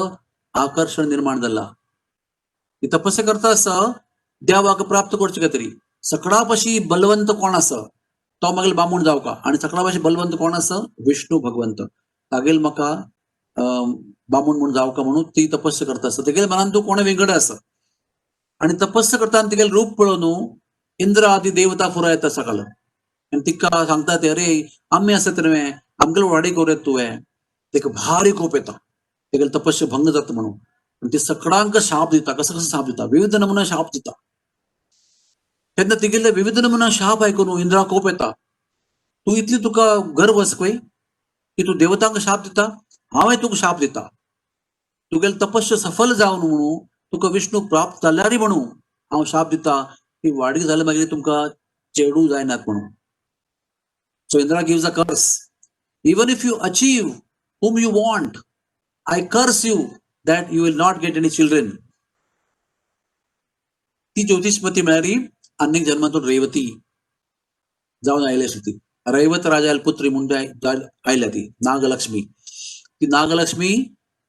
आकर्षण निर्माण जाला. ती तपस्या करता आसा देवाक प्राप्त करचे खातीर. सगळ्या पशी बलवंत कोण आसा तो मागीर बामूण जावका, आणि सगळ्या पशी बलवंत कोण आसा विष्णू भगवंत, तागेल म्हाका बामूण म्हूण जावका म्हणून ती तपस्या करता आसा. तेगेले मनान तूं कोण विंगड आसा आणि तपस्या करता तिगेले रूप पळोवन इंद्र आदी देवता फुरा येता सकाळ आनी तिका सांगता ते, अरे आमी आसा तर आमगेले वाडी करूं तुवें. तेका भारी कोप येता, तेगेले तपस्या भंग जाता म्हणून. आनी ती सगळ्यांक शाप दिता. कसो कसो शाप दिता, विविध नमुना शाप दिता. तेन्ना तिगेले विविध नमुना शाप आयकून इंद्रा कोप येता. तूं इतली तुका गर्व आसा पळय की तूं देवतांक शाप दिता, हांवें तुका शाप दिता, तुगेले तपस्या सफल जावन म्हणू तुका विष्णू प्राप्त जाल्यारय म्हणू हांव शाप दिता की वाडीक जाले मागीर तुमकां चेडू जायनात म्हणून. So Indra gives a curse, even if you achieve whom you want, I curse you that you will not get any children. ती ज्योतिषमती म्हळ्यार अनेक जन्मातून रेवती जावन आयली आसली ती. रैवत राजाल पुत्री म्हणून आयल्या ती नागलक्ष्मी. ती Nagalakshmi,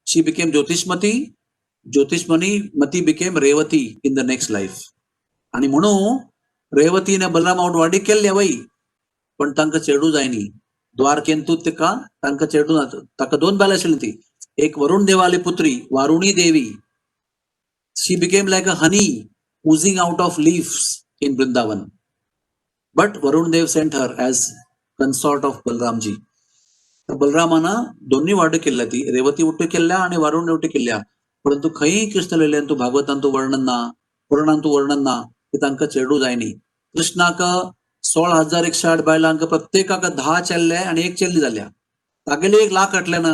she became Jyotishmati. Jyotishmani Mati became Revati in the next life. आणि म्हणून रेवतीने बलराम वाडी केल्ल्या वय, पण तांकां चेडू जायनी. द्वारकेंतूच तेका तांकां चेडू ना. ताका दोन बायलां आशिल्ली ती. एक वरुण देवाली पुत्री वारुणी देवी, she became like a honey oozing out of leaves in Vrindavan. But Varun Dev sent her as consort of Balramji. तर बलरामानं दोन्ही वाटे केल्या, ती रेवती उट्टी केल्या आणि वारुण उट्टी केल्या. परंतु खंय कृष्ण लिहिल्यान तू भागवतांतू वर्णन ना, पुराणांतू वर्णन ना की तांकां चेडू जायनी. कृष्णाक 16,108 बायलांक प्रत्येकाक 10 चेल्ले आणि एक चेल्ली जाल्या. तागेली 1 लाख आटल्यान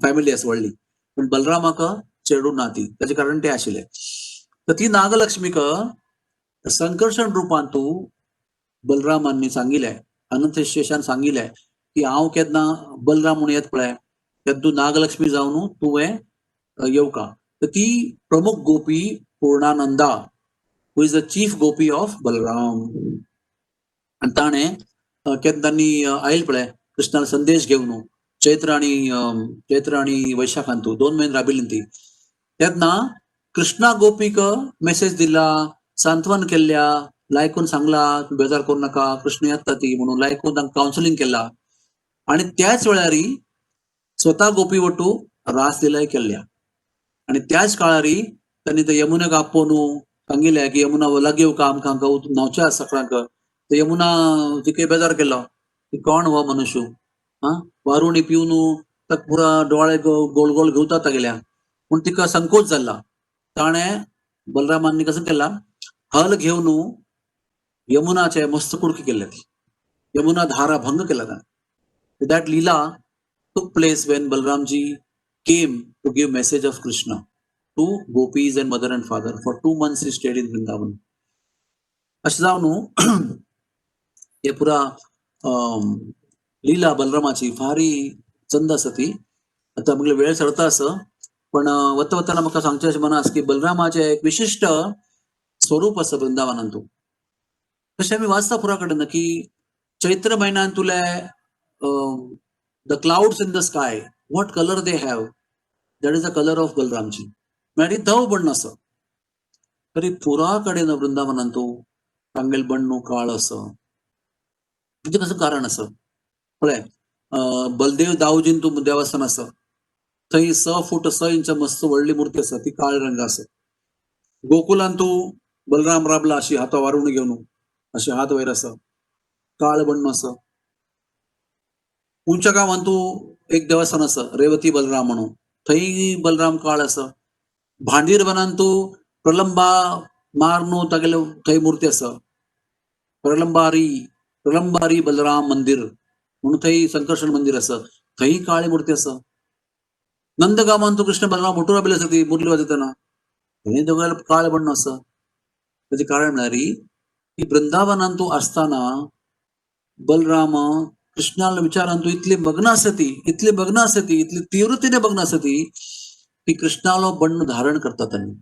फॅमिली आसा व्हडली, पण बलरामाक चेडू ना ती. ताचे कारण ते आशिल्ले. तर ती नागलक्ष्मीक संकर्षण रुपान तू बलरामांनी सांगिल्लें, अनंत शेषान सांगिल्लें की हांव केन्ना बलराम म्हणून येत पळय, तेन्ना तूं नागलक्ष्मी जावन तुवें येवका. तर ती प्रमुख gopi Purnananda, who is the chief gopi of Balram. आणि ताणें केन्ना तांणी आयल पळय कृष्णाला संदेश घेवन चैत्र आणि वैशाखांतू 2 म्हयने राबिल्ली ती, तेन्ना कृष्णा गोपीक मेसेज दिला, सांत्वन केल्ल्या, लायकून सांगला तूं बेजार करू नाका, कृष्ण येता ती म्हणून लायकून तांकां कावन्सिलिंग केला. आणि त्याच वेळारी स्वतः गोपी वटू रासलीलाय केल्ल्या. आणि त्याच काळारी त्यांनी ते यमुनेक आपोवन सांगिल्लें की यमुना लागीं येवका, आमकां हांगा न्हांवचें आसा सगळ्यांक. ते यमुना तिके बेजार केलो की कोण हो मनुष्य, हा वारुणी पिवन ताका पुरा डोळे गोल गोल घेवता तागेल्या पूण तिका संकोच जाला. ताणें बलरामांनी कसं केला, हल घेवन यमुनाचे मस्त कुडके केले, ती यमुना धारा भंग केला ताणें. That lila took place when Balramji came to give message of Krishna to gopis and mother and father. For 2 months he stayed in Vrindavan. अशें जावन हे पुरा लीला बलरामाची फारी चंद आसा ती. आतां म्हगेलो वेळ सरता आसा, पण वता वतना म्हाका सांगचें अशें मना आसा की बलरामाचें एक विशिश्ट स्वरूप आसा वृंदावनांतू. तशें आमी वाचता पुरा कडेन की चैत्र म्हयन्यान तुले the clouds in the sky, what color they have? That is the color of Balramji. म्हळ्यार धव बण्ण आसा. तरी पुरा कडेन वृंदावनांतू तांगेल बण्णू काळ आसा. म्हणजे कसं कारण आसा पळय, बलदेव दाऊजीन तूं देवस्थान आसा, थंय 6 फूट 6 इंच मस्त व्हडली मूर्ती आसा, ती काळ रंग आसा. गोकुलान तूं बलराम राबला अशी हाता वारून घेवन अशे हात वयर आसा, काळ बण्ण आसा. उंच्या गांवान तूं एक देवस्थान आसा रेवती बलराम म्हणून, थंय बलराम काळ आसा. भांडीर वनान तूं प्रलंबा मारनू तागेले थंय मूर्ती आसा, प्रलंबारी प्रलंबारी बलराम मंदिर म्हणून थंय संकर्षण मंदिर आसा, थंय काळी मूर्ती आसा. नंदगांवान तूं कृष्ण बलराम मोटूर राबिल्ले आसा, ती मुरली वाजयतना थंय दोगांय काळ बण्ण आसा. ताचें कारण म्हळ्यार की वृंदावनान तूं आसतना बलराम कृष्णाला विचारान तूं इतली मग्न आसा ती, इतली मग्न आसा ती, इतली तीव्रतेने मग्न आसा ती की कृष्णालो बण्ण धारण करता त्यांनी.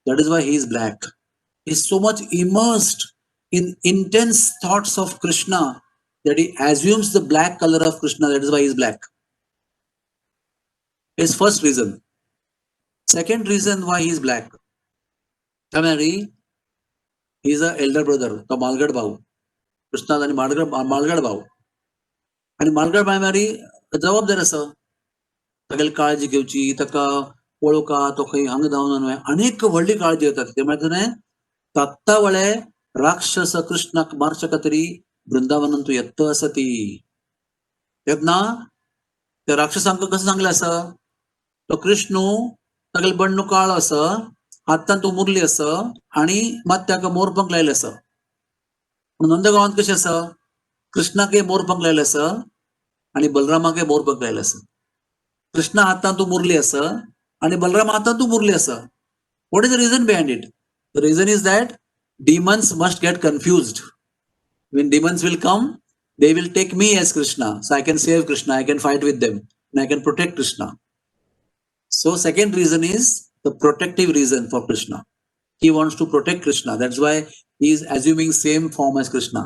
That is why he is black. He is so much immersed in intense thoughts of Krishna that he assumes the black color of Krishna. That is why he is black. His first reason. Second reason why he is black. He is a elder brother, तो मालगड भाऊ कृष्णा आणि मालगड मालगड भाऊ. आणि मालगड भाई म्हळ्यार जबाबदार आसा, तागेली काळजी घेवची, ताका पळोवका तो खंय हांगा धांवन न्हय, अनेक व्हडली काळजी घेतात. ते म्हळ्यार तात्तावळे राक्षस कृष्णाक मारच्या खातीर वृंदावनान तूं येत्त आसा ती, तेन्ना त्या राक्षसांक कसं सांगलें आसा, तो कृष्णू तागेले बण्णू काळो आसा, हातान तो मुरली आसा आणि मात ताका मोरपंख लायले आसा. पूण नंदगांवांत कशें आसा, कृष्णाकय मोरपंख लायले आसा आणि बलरामाकय मोरपंख लायले आसा. कृष्णा हातान तूं मुरली आसा आणि बलराम हातांतू मुरली आसा. What is the reason behind it? The reason is that demons must get confused. When demons will come, they will take me as Krishna, so I can save Krishna, I can fight with them, and I can protect Krishna. So second reason is the protective reason for Krishna. He wants to protect Krishna. That's why he is assuming same form as Krishna.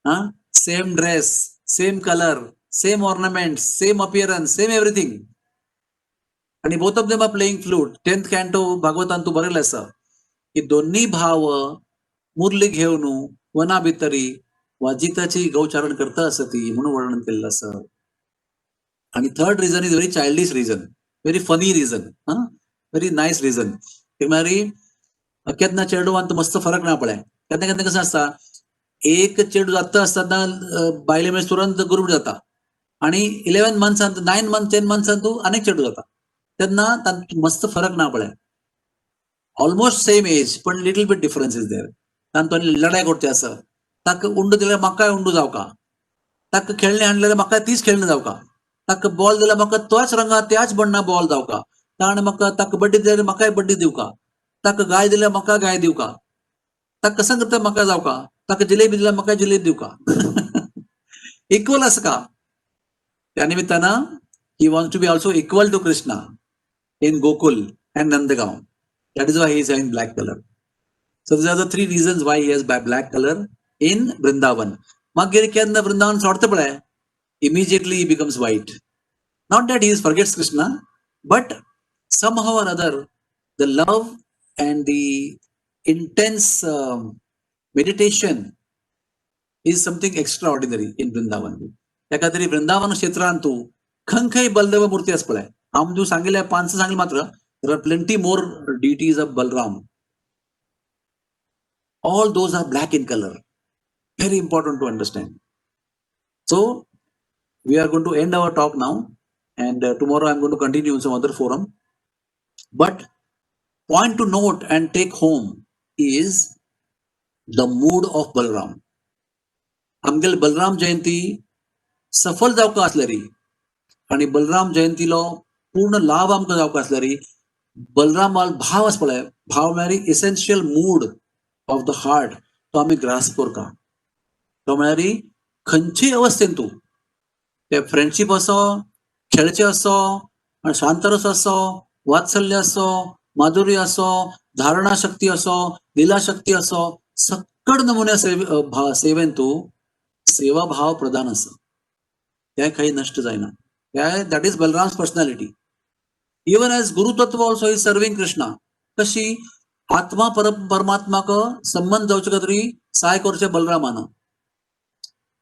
Huh? Same dress, same color, same ornaments, same appearance, same everything. आणि both of them are playing flute. 10th canto भागवतान तू बरयलें आसा की दोन्ही भाव मुरली घेवन वना भितरी वाजिताची गौचारण करता आसती म्हणून वर्णन केलेलं आसा. आणि third reason is very childish reason, very funny reason, हा, व्हेरी नायस रिझन. ते म्हळ्यार केन्ना चेडवान मस्त फरक ना पळय. केन्ना केन्ना कसं आसता, एक चेडूं जाता आसतना बायले मेळ तुरंत गुरूप जाता आणि 11 मंथ्सान, 9 मंथ, 10 मंथ्सान तूं आनीक चेडूं जाता, तेन्ना तांतूत मस्त फरक ना पळय. ऑलमोस्ट सेम एज पण little bit difference is there. तांतूत आनी लढाय करची आसा. ताका उंडो दिल्यार म्हाकाय उंडो जावका, ताका खेळणें हाडलें जाल्यार म्हाका तीच खेळणें जावका, ताका बॉल दिल्यार म्हाका त्याच रंगा त्याच बण्णा बॉल जावका, ताणें म्हाका ताका बड्डी दिल्यार म्हाकाय बड्डी दिवका, ताका गाय दिल्यार म्हाका गाय दिवका, ताका कसं करता म्हाका जावका, ताका जिलेबी दिल्यार म्हाका जिलेबी दिवका. इक्वल आसा का? त्या निमित्तानं he wants to be also equal to Krishna in Gokul and Nandgaon. That is why he is having black color. So these are the three reasons why he has black color in Vrindavan. मागीर केन्ना वृंदावन सोडता पळय, immediately he becomes white. Not that he is forgets Krishna, but somehow or other the love and the intense meditation is something extraordinary in Vrindavan. त्या खातीर वृंदावन क्षेत्रांत तूं खंय खंय बलदेव मूर्ती आसा पळय. हांव तूं सांगिल्ले पांच सांगले मात्र, there are plenty more deities of Balram. All those are black in color. Very important to understand. So we are going to end our talk now, and tomorrow I'm going to continue in some other forum. But point to note and take home is the mood of Balram. आमगेले बलराम जयंती सफल जावका आसल्यारी आणि बलराम जयंतीलो पूर्ण लाभ आमकां जावका आसल्यारी बलरामाल भाव आसा पळय, भाव म्हळ्यार essential mood of the heart, तो आमी ग्रास्प करता. तो म्हळ्यार खंयचेय अवस्थेन तूं ते फ्रेंडशीप असो, खेळचे असो, शांतरस असो, वात्सल्य असो, माधुर्य असो, धारणा शक्ती असो, लीला शक्ती असो, सक्कड नमुने सेवेन तूं सेवा भाव प्रधान आसा. ते काही नष्ट जायना. That is Balram's personality. Even as Guru Tattva also is serving Krishna. कशी आत्मा परमात्माक संबंध जावचे खातीर सहाय करचे बलरामान.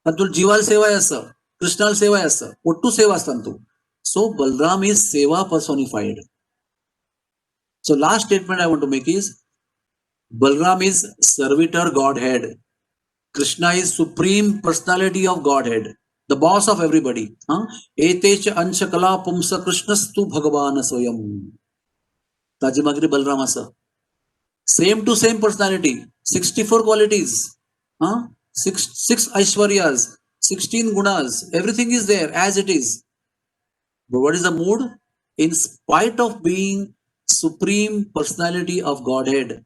तातूंत जिवाल सेवाय आसा, कृष्णाल सेवाय आसा, ಒಟ್ಟು सेवा आसता तूं. So Balram is seva personified. So last statement I want to make is Balram is servitor Godhead. Krishna is supreme personality of Godhead, the boss of everybody. एतेच अंश कला पुंस कृष्णस्तु भगवान स्वयं. ताजे मागीर बलराम आसा. Same to same personality, 64 qualities, six aishwaryas, 16 gunas, everything is there as it is. But what is the mood? In spite of being supreme personality of Godhead,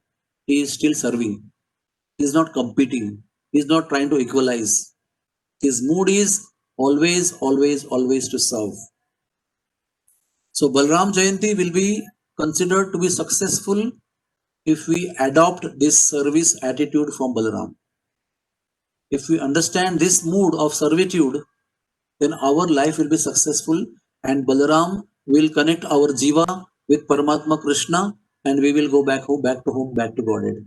he is still serving. He is not competing. He is not trying to equalize. His mood is always, always, always to serve. So Balram Jayanti will be considered to be successful if we adopt this service attitude from Balaram. If we understand this mood of servitude, then our life will be successful and Balaram will connect our jiva with Paramatma Krishna and we will go back home, back to home, back to Godhead.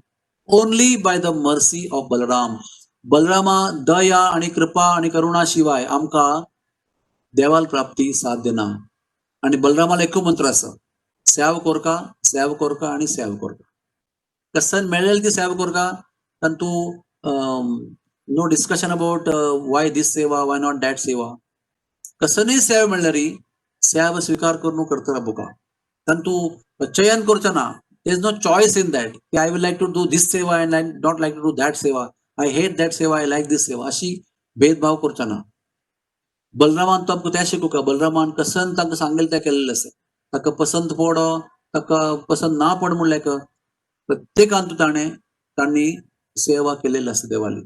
Only by the mercy of Balaram. Balarama दया आणि कृपा आणि करुणा शिवाय आमकां देवाल प्राप्ती साध्य ना. आणि बलरामाला एकू मंत्र आसा, सेव कोरका, सेव कोरका आणि सेव कोरका. कसन मेळेल ती सेव कोरका, पण तूं no discussion about why this seva, why not that seva. कसनय सेव म्हणल्यार सेव स्वीकार करून करता बुका. कारण तूं चयन करचो ना. There is no choice in that. I will like to do this seva and I not like to do that seva. I hate that seva, I like this seva. अशी भेदभाव करचो ना. बलरामान तो आमकां तें शिकोवका. बलरामान कसन तांकां सांगलें तें केल्लें आसा. ताका पसंत पडो, ताका पसंत ना पड म्हणल्यार प्रत्येकांत ताणें तांणी सेवा केलेली आसा देवाली.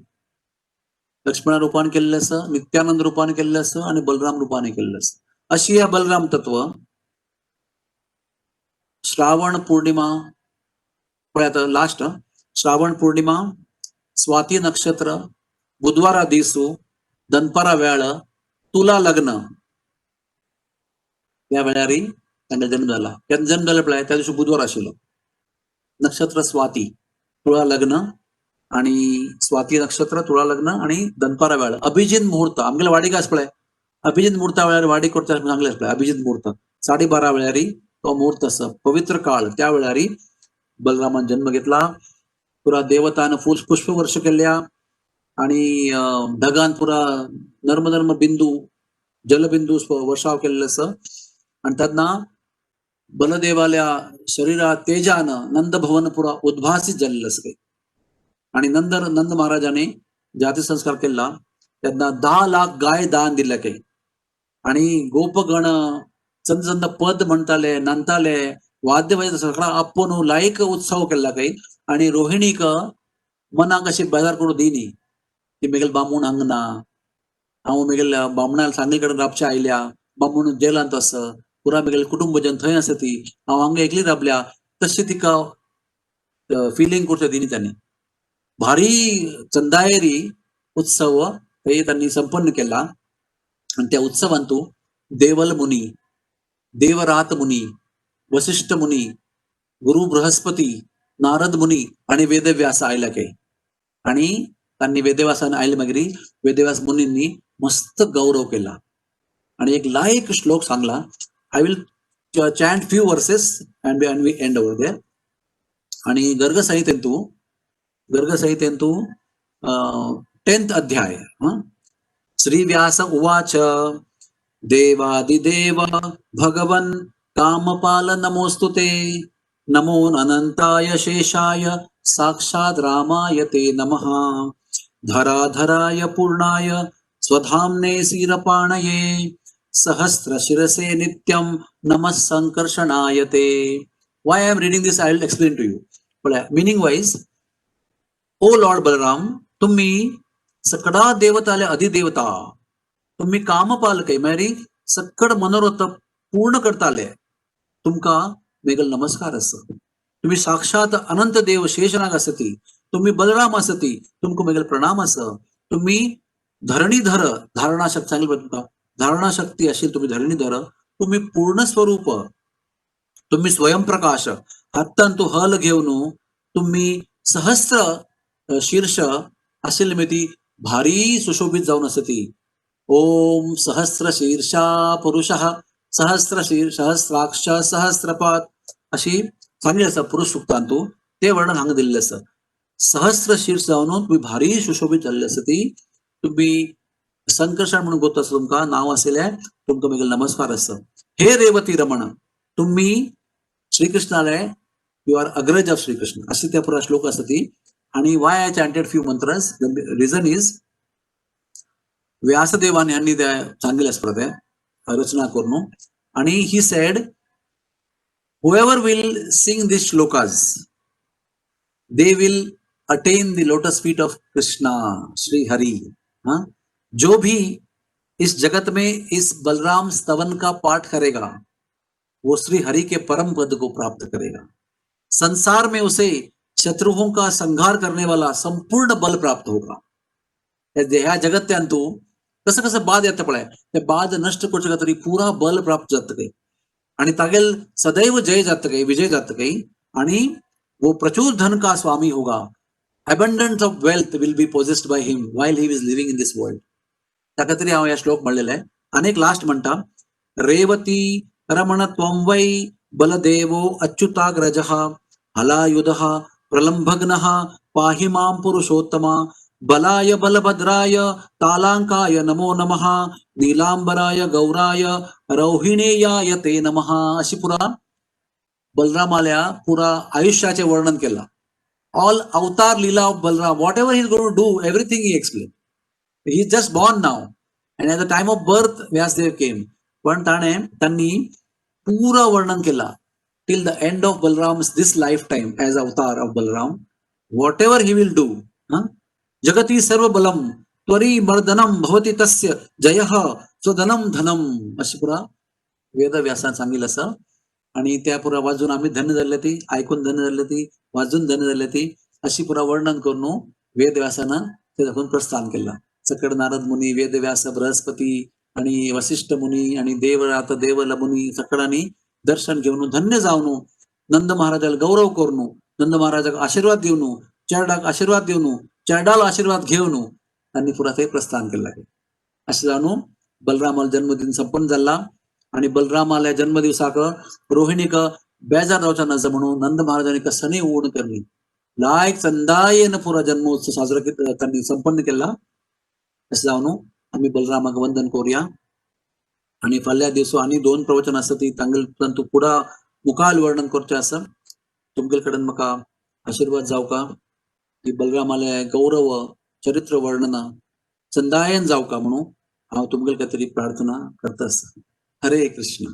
लक्ष्मणा रुपान केल्लें आसा, नित्यानंद रुपान केल्लें आसा आनी बलराम रुपान केल्लें आसा. अशी ह्या बलराम तत्व श्रावण पौर्णिमा पळय आतां लास्ट, श्रावण पौर्णिमा, स्वाती नक्षत्र, बुधवारा दिसू, दनपारा वेळ, तुला लग्न, त्या वेळारी तांकां जन्म जाला. केन्ना जन्म जाला पळय, त्या दिवशी बुधवार आशिल्लो. नक्षत्र स्वाती, तुळा लग्न आणि स्वाती नक्षत्र, तुळा लग्न आणि दनपारा वेळ, अभिजित मुहूर्त. आमगेले वाडीक आसा पळय, अभिजित मुहूर्ता वेळार वाडी करता सांगले पळय. अभिजित मुहूर्त 12:30 वेळारी तो मुहूर्त आसा, पवित्र काळ. त्या वेळारी बलरामान जन्म घेतला. पुरा देवतान फुल पुष्पवर्ष केल्या आणि ढगान पुरा नर्म नर्म बिंदू, जलबिंदू वर्षाव केलेले आसा. आणि तेन्ना बलदेवाल्या शरीरा तेजान नंदभवन पुरा उद्भासित जाल्लें आसा. आणि नंद नंद महाराजांनी जाती संस्कार केला तेन्ना 10 लाख गाय दान दिल्या काही. आणि गोपगण चंद चंद पद म्हणताले, नंताले, वाद्य वाजयता, सगळा आपोवन लायक उत्सव केला काही. आणि रोहिणीक मनाक अशी बेजार करूं दिनी की मेगेल बामूण हांगा ना, हांव मेगेल बामणाल सांगली कडेन राबच्या आयल्या, बामूण जेलांत आसा, पुरा मेगेले कुटुंबजन थंय आसा, ती हांव हांगा एकली राबल्या, तशी तिका फिलिंग करचें दिनी तांणी. भारी चंदायरी उत्सव हे त्यांनी संपन्न केला. आणि त्या उत्सवांतू देवल मुनी, देवरात मुनी, वसिष्ठ मुनी, गुरु बृहस्पती, नारद मुनी आणि वेदव्यास आयला काही. आणि त्यांनी वेदव्यासान आयले मागीर वेदव्यास मुनींनी मस्त गौरव केला आणि एक लायक श्लोक सांगला. I will chant few verses and we end over there. आणि गर्गसंहितेंतु 10th अध्याय. श्री व्यास उवाच, देवादिदेव भगवन् कामपाल नमोस्तु ते, नमो अनंताय शेषाय साक्षात् रामाय ते नमः. धराधराय पूर्णाय स्वधाम्ने सीरपाणये सहस्र शिरसे नित्यं नमः संकर्षणाय ते. Why I am reading this, I will explain to you. पळया, मिनिंग वाईज, ओ लॉर्ड बलराम, तुम्ही सकडा देवताले अधिदेवता, तुम्ही कामपालक, म्हळ्यार सक्कड मनोरथ पूर्ण करताले, तुमकां मेगल नमस्कार आसा. तुम्ही साक्षात अनंत देव शेषनाग आसती, तुम्ही बलराम आसती, तुमकां मेगल प्रणाम आसा. तुम्ही धरणीधर, धारणा शक्ती सांगली तुमकां, धारणा शक्ती आशिल्ली तुम्ही धरणीधर, तुम्ही पूर्ण स्वरूप, तुम्ही स्वयंप्रकाश, हातांतु हल घेवन तुम्ही सहस्र शीर्ष आशिल्ले ती भारी सुशोभित जावन आसती. ओम सहस्र शीर्षा पुरुष सहस्र शीर्ष सहस्राक्ष सहस्रपात अशी सांगली आसा पुरुष सुक्तांतु, ते वर्णन हांगा दिल्लें आसा. सहस्र शीर्ष जावन तुम्ही भारी सुशोभित जाल्ले आसा ती. तुम्ही संकर्षण म्हणून गोत आसा, तुमकां नांव आशिल्लें, तुमकां मेगेलो नमस्कार आसा. हे रेवती रमण, तुम्ही श्रीकृष्णाले, you are अग्रज ऑफ श्रीकृष्ण, अशी त्या पुरा श्लोक आसा ती. आणि why I chanted few mantras, reason is व्यासदेवान यांनी त्या सांगितलं आसा ते रचना करून. आणि he said, whoever will sing these shlokas, they will attain the lotus feet of Krishna, Shri Hari. हाँ, जो भी इस जगत में इस बलराम स्तवन का पाठ करेगा, वो श्री हरि के परम पद को प्राप्त करेगा. संसार में उसे शत्रुओं का संहार करने वाला संपूर्ण बल प्राप्त होगा. ह्या जगत्यांतु कसं कसं बाद येता पळय, ते बाद नष्ट करचे खातीर पुरा बल प्राप्त जाता काही आणि तागेल सदैव जय जाता काही, विजय जाता काही. आणि वो प्रचुर धन का स्वामी होगा. Abundance of wealth will be possessed by him while he is living in this world. ताका तरी हांव ह्या श्लोक म्हणलेले आहे. आनी एक लास्ट म्हणटा, रेवती रमण त्वं वै बलदेवो अच्युताग्रजः हलायुधः प्रलम्भग्नः पाहि मां पुरुषोत्तम. बलाय बलभद्राय तालांकाय नमो नमः, नीलांबराय गौराय रौहिणेयाय ते नमः. अशी पुरा बलरामाल्या पुरा आयुष्याचे वर्णन केला. All avatar Leela of Balram, whatever he is going to do, everything he explain. He is just born now and at the time of birth Vyasdev came. पण ताणे त्यांनी पुरा वर्णन केला till the end of Balram this life time as avatar of Balram, whatever he will do. जगती सर्व बलम त्वरी मर्दनम भवती तस्य जयः स्वधनम धनम, अशी पुरा वेदव्यासान सांगितलं असं. आणि त्या पुरा वाजून आम्ही धन्य झाले ती, ऐकून धन्य झाले ती, वाजून धन्य झाले ती, अशी पुरा वर्णन करून वेदव्यासानं ते दाखवून प्रस्थान केलं. सकळ नारद मुनी, वेदव्यास, बृहस्पती आणि वसिष्ठ मुनी आणि देवरात देवल मुनी सकळांनी दर्शन घेऊन धन्य जाऊन नंद महाराजाला गौरव करून, नंद महाराजाक आशीर्वाद देऊन, चरडाक आशीर्वाद देऊन, चरडाला आशीर्वाद घेऊन त्यांनी पुरा ते प्रस्थान केलं. असे जाणू बलरामाला जन्मदिन संपन्न झाला. आणि बलरामाला जन्मदिवसाक रोहिणीक बेजार जावचा नजं म्हणून नंद महाराजांनी सनी ओढ करणी लायक चंदायेन पुरा जन्मोत्सव साजरा त्यांनी संपन्न केला. असे जाऊन आम्ही बलरामाक वंदन करूया. आणि फाल्यां दिवस आणि दोन प्रवचन आसता ती तांगेल तंतू पुढा मुखाल वर्णन करचें आसा. तुमगेले कडेन म्हाका आशिर्वाद जावका की बलरामाले गौरव चरित्र वर्णन चंदायन जावका म्हणून हांव तुमगेले खातीर प्रार्थना करता आसा. हरे कृष्ण.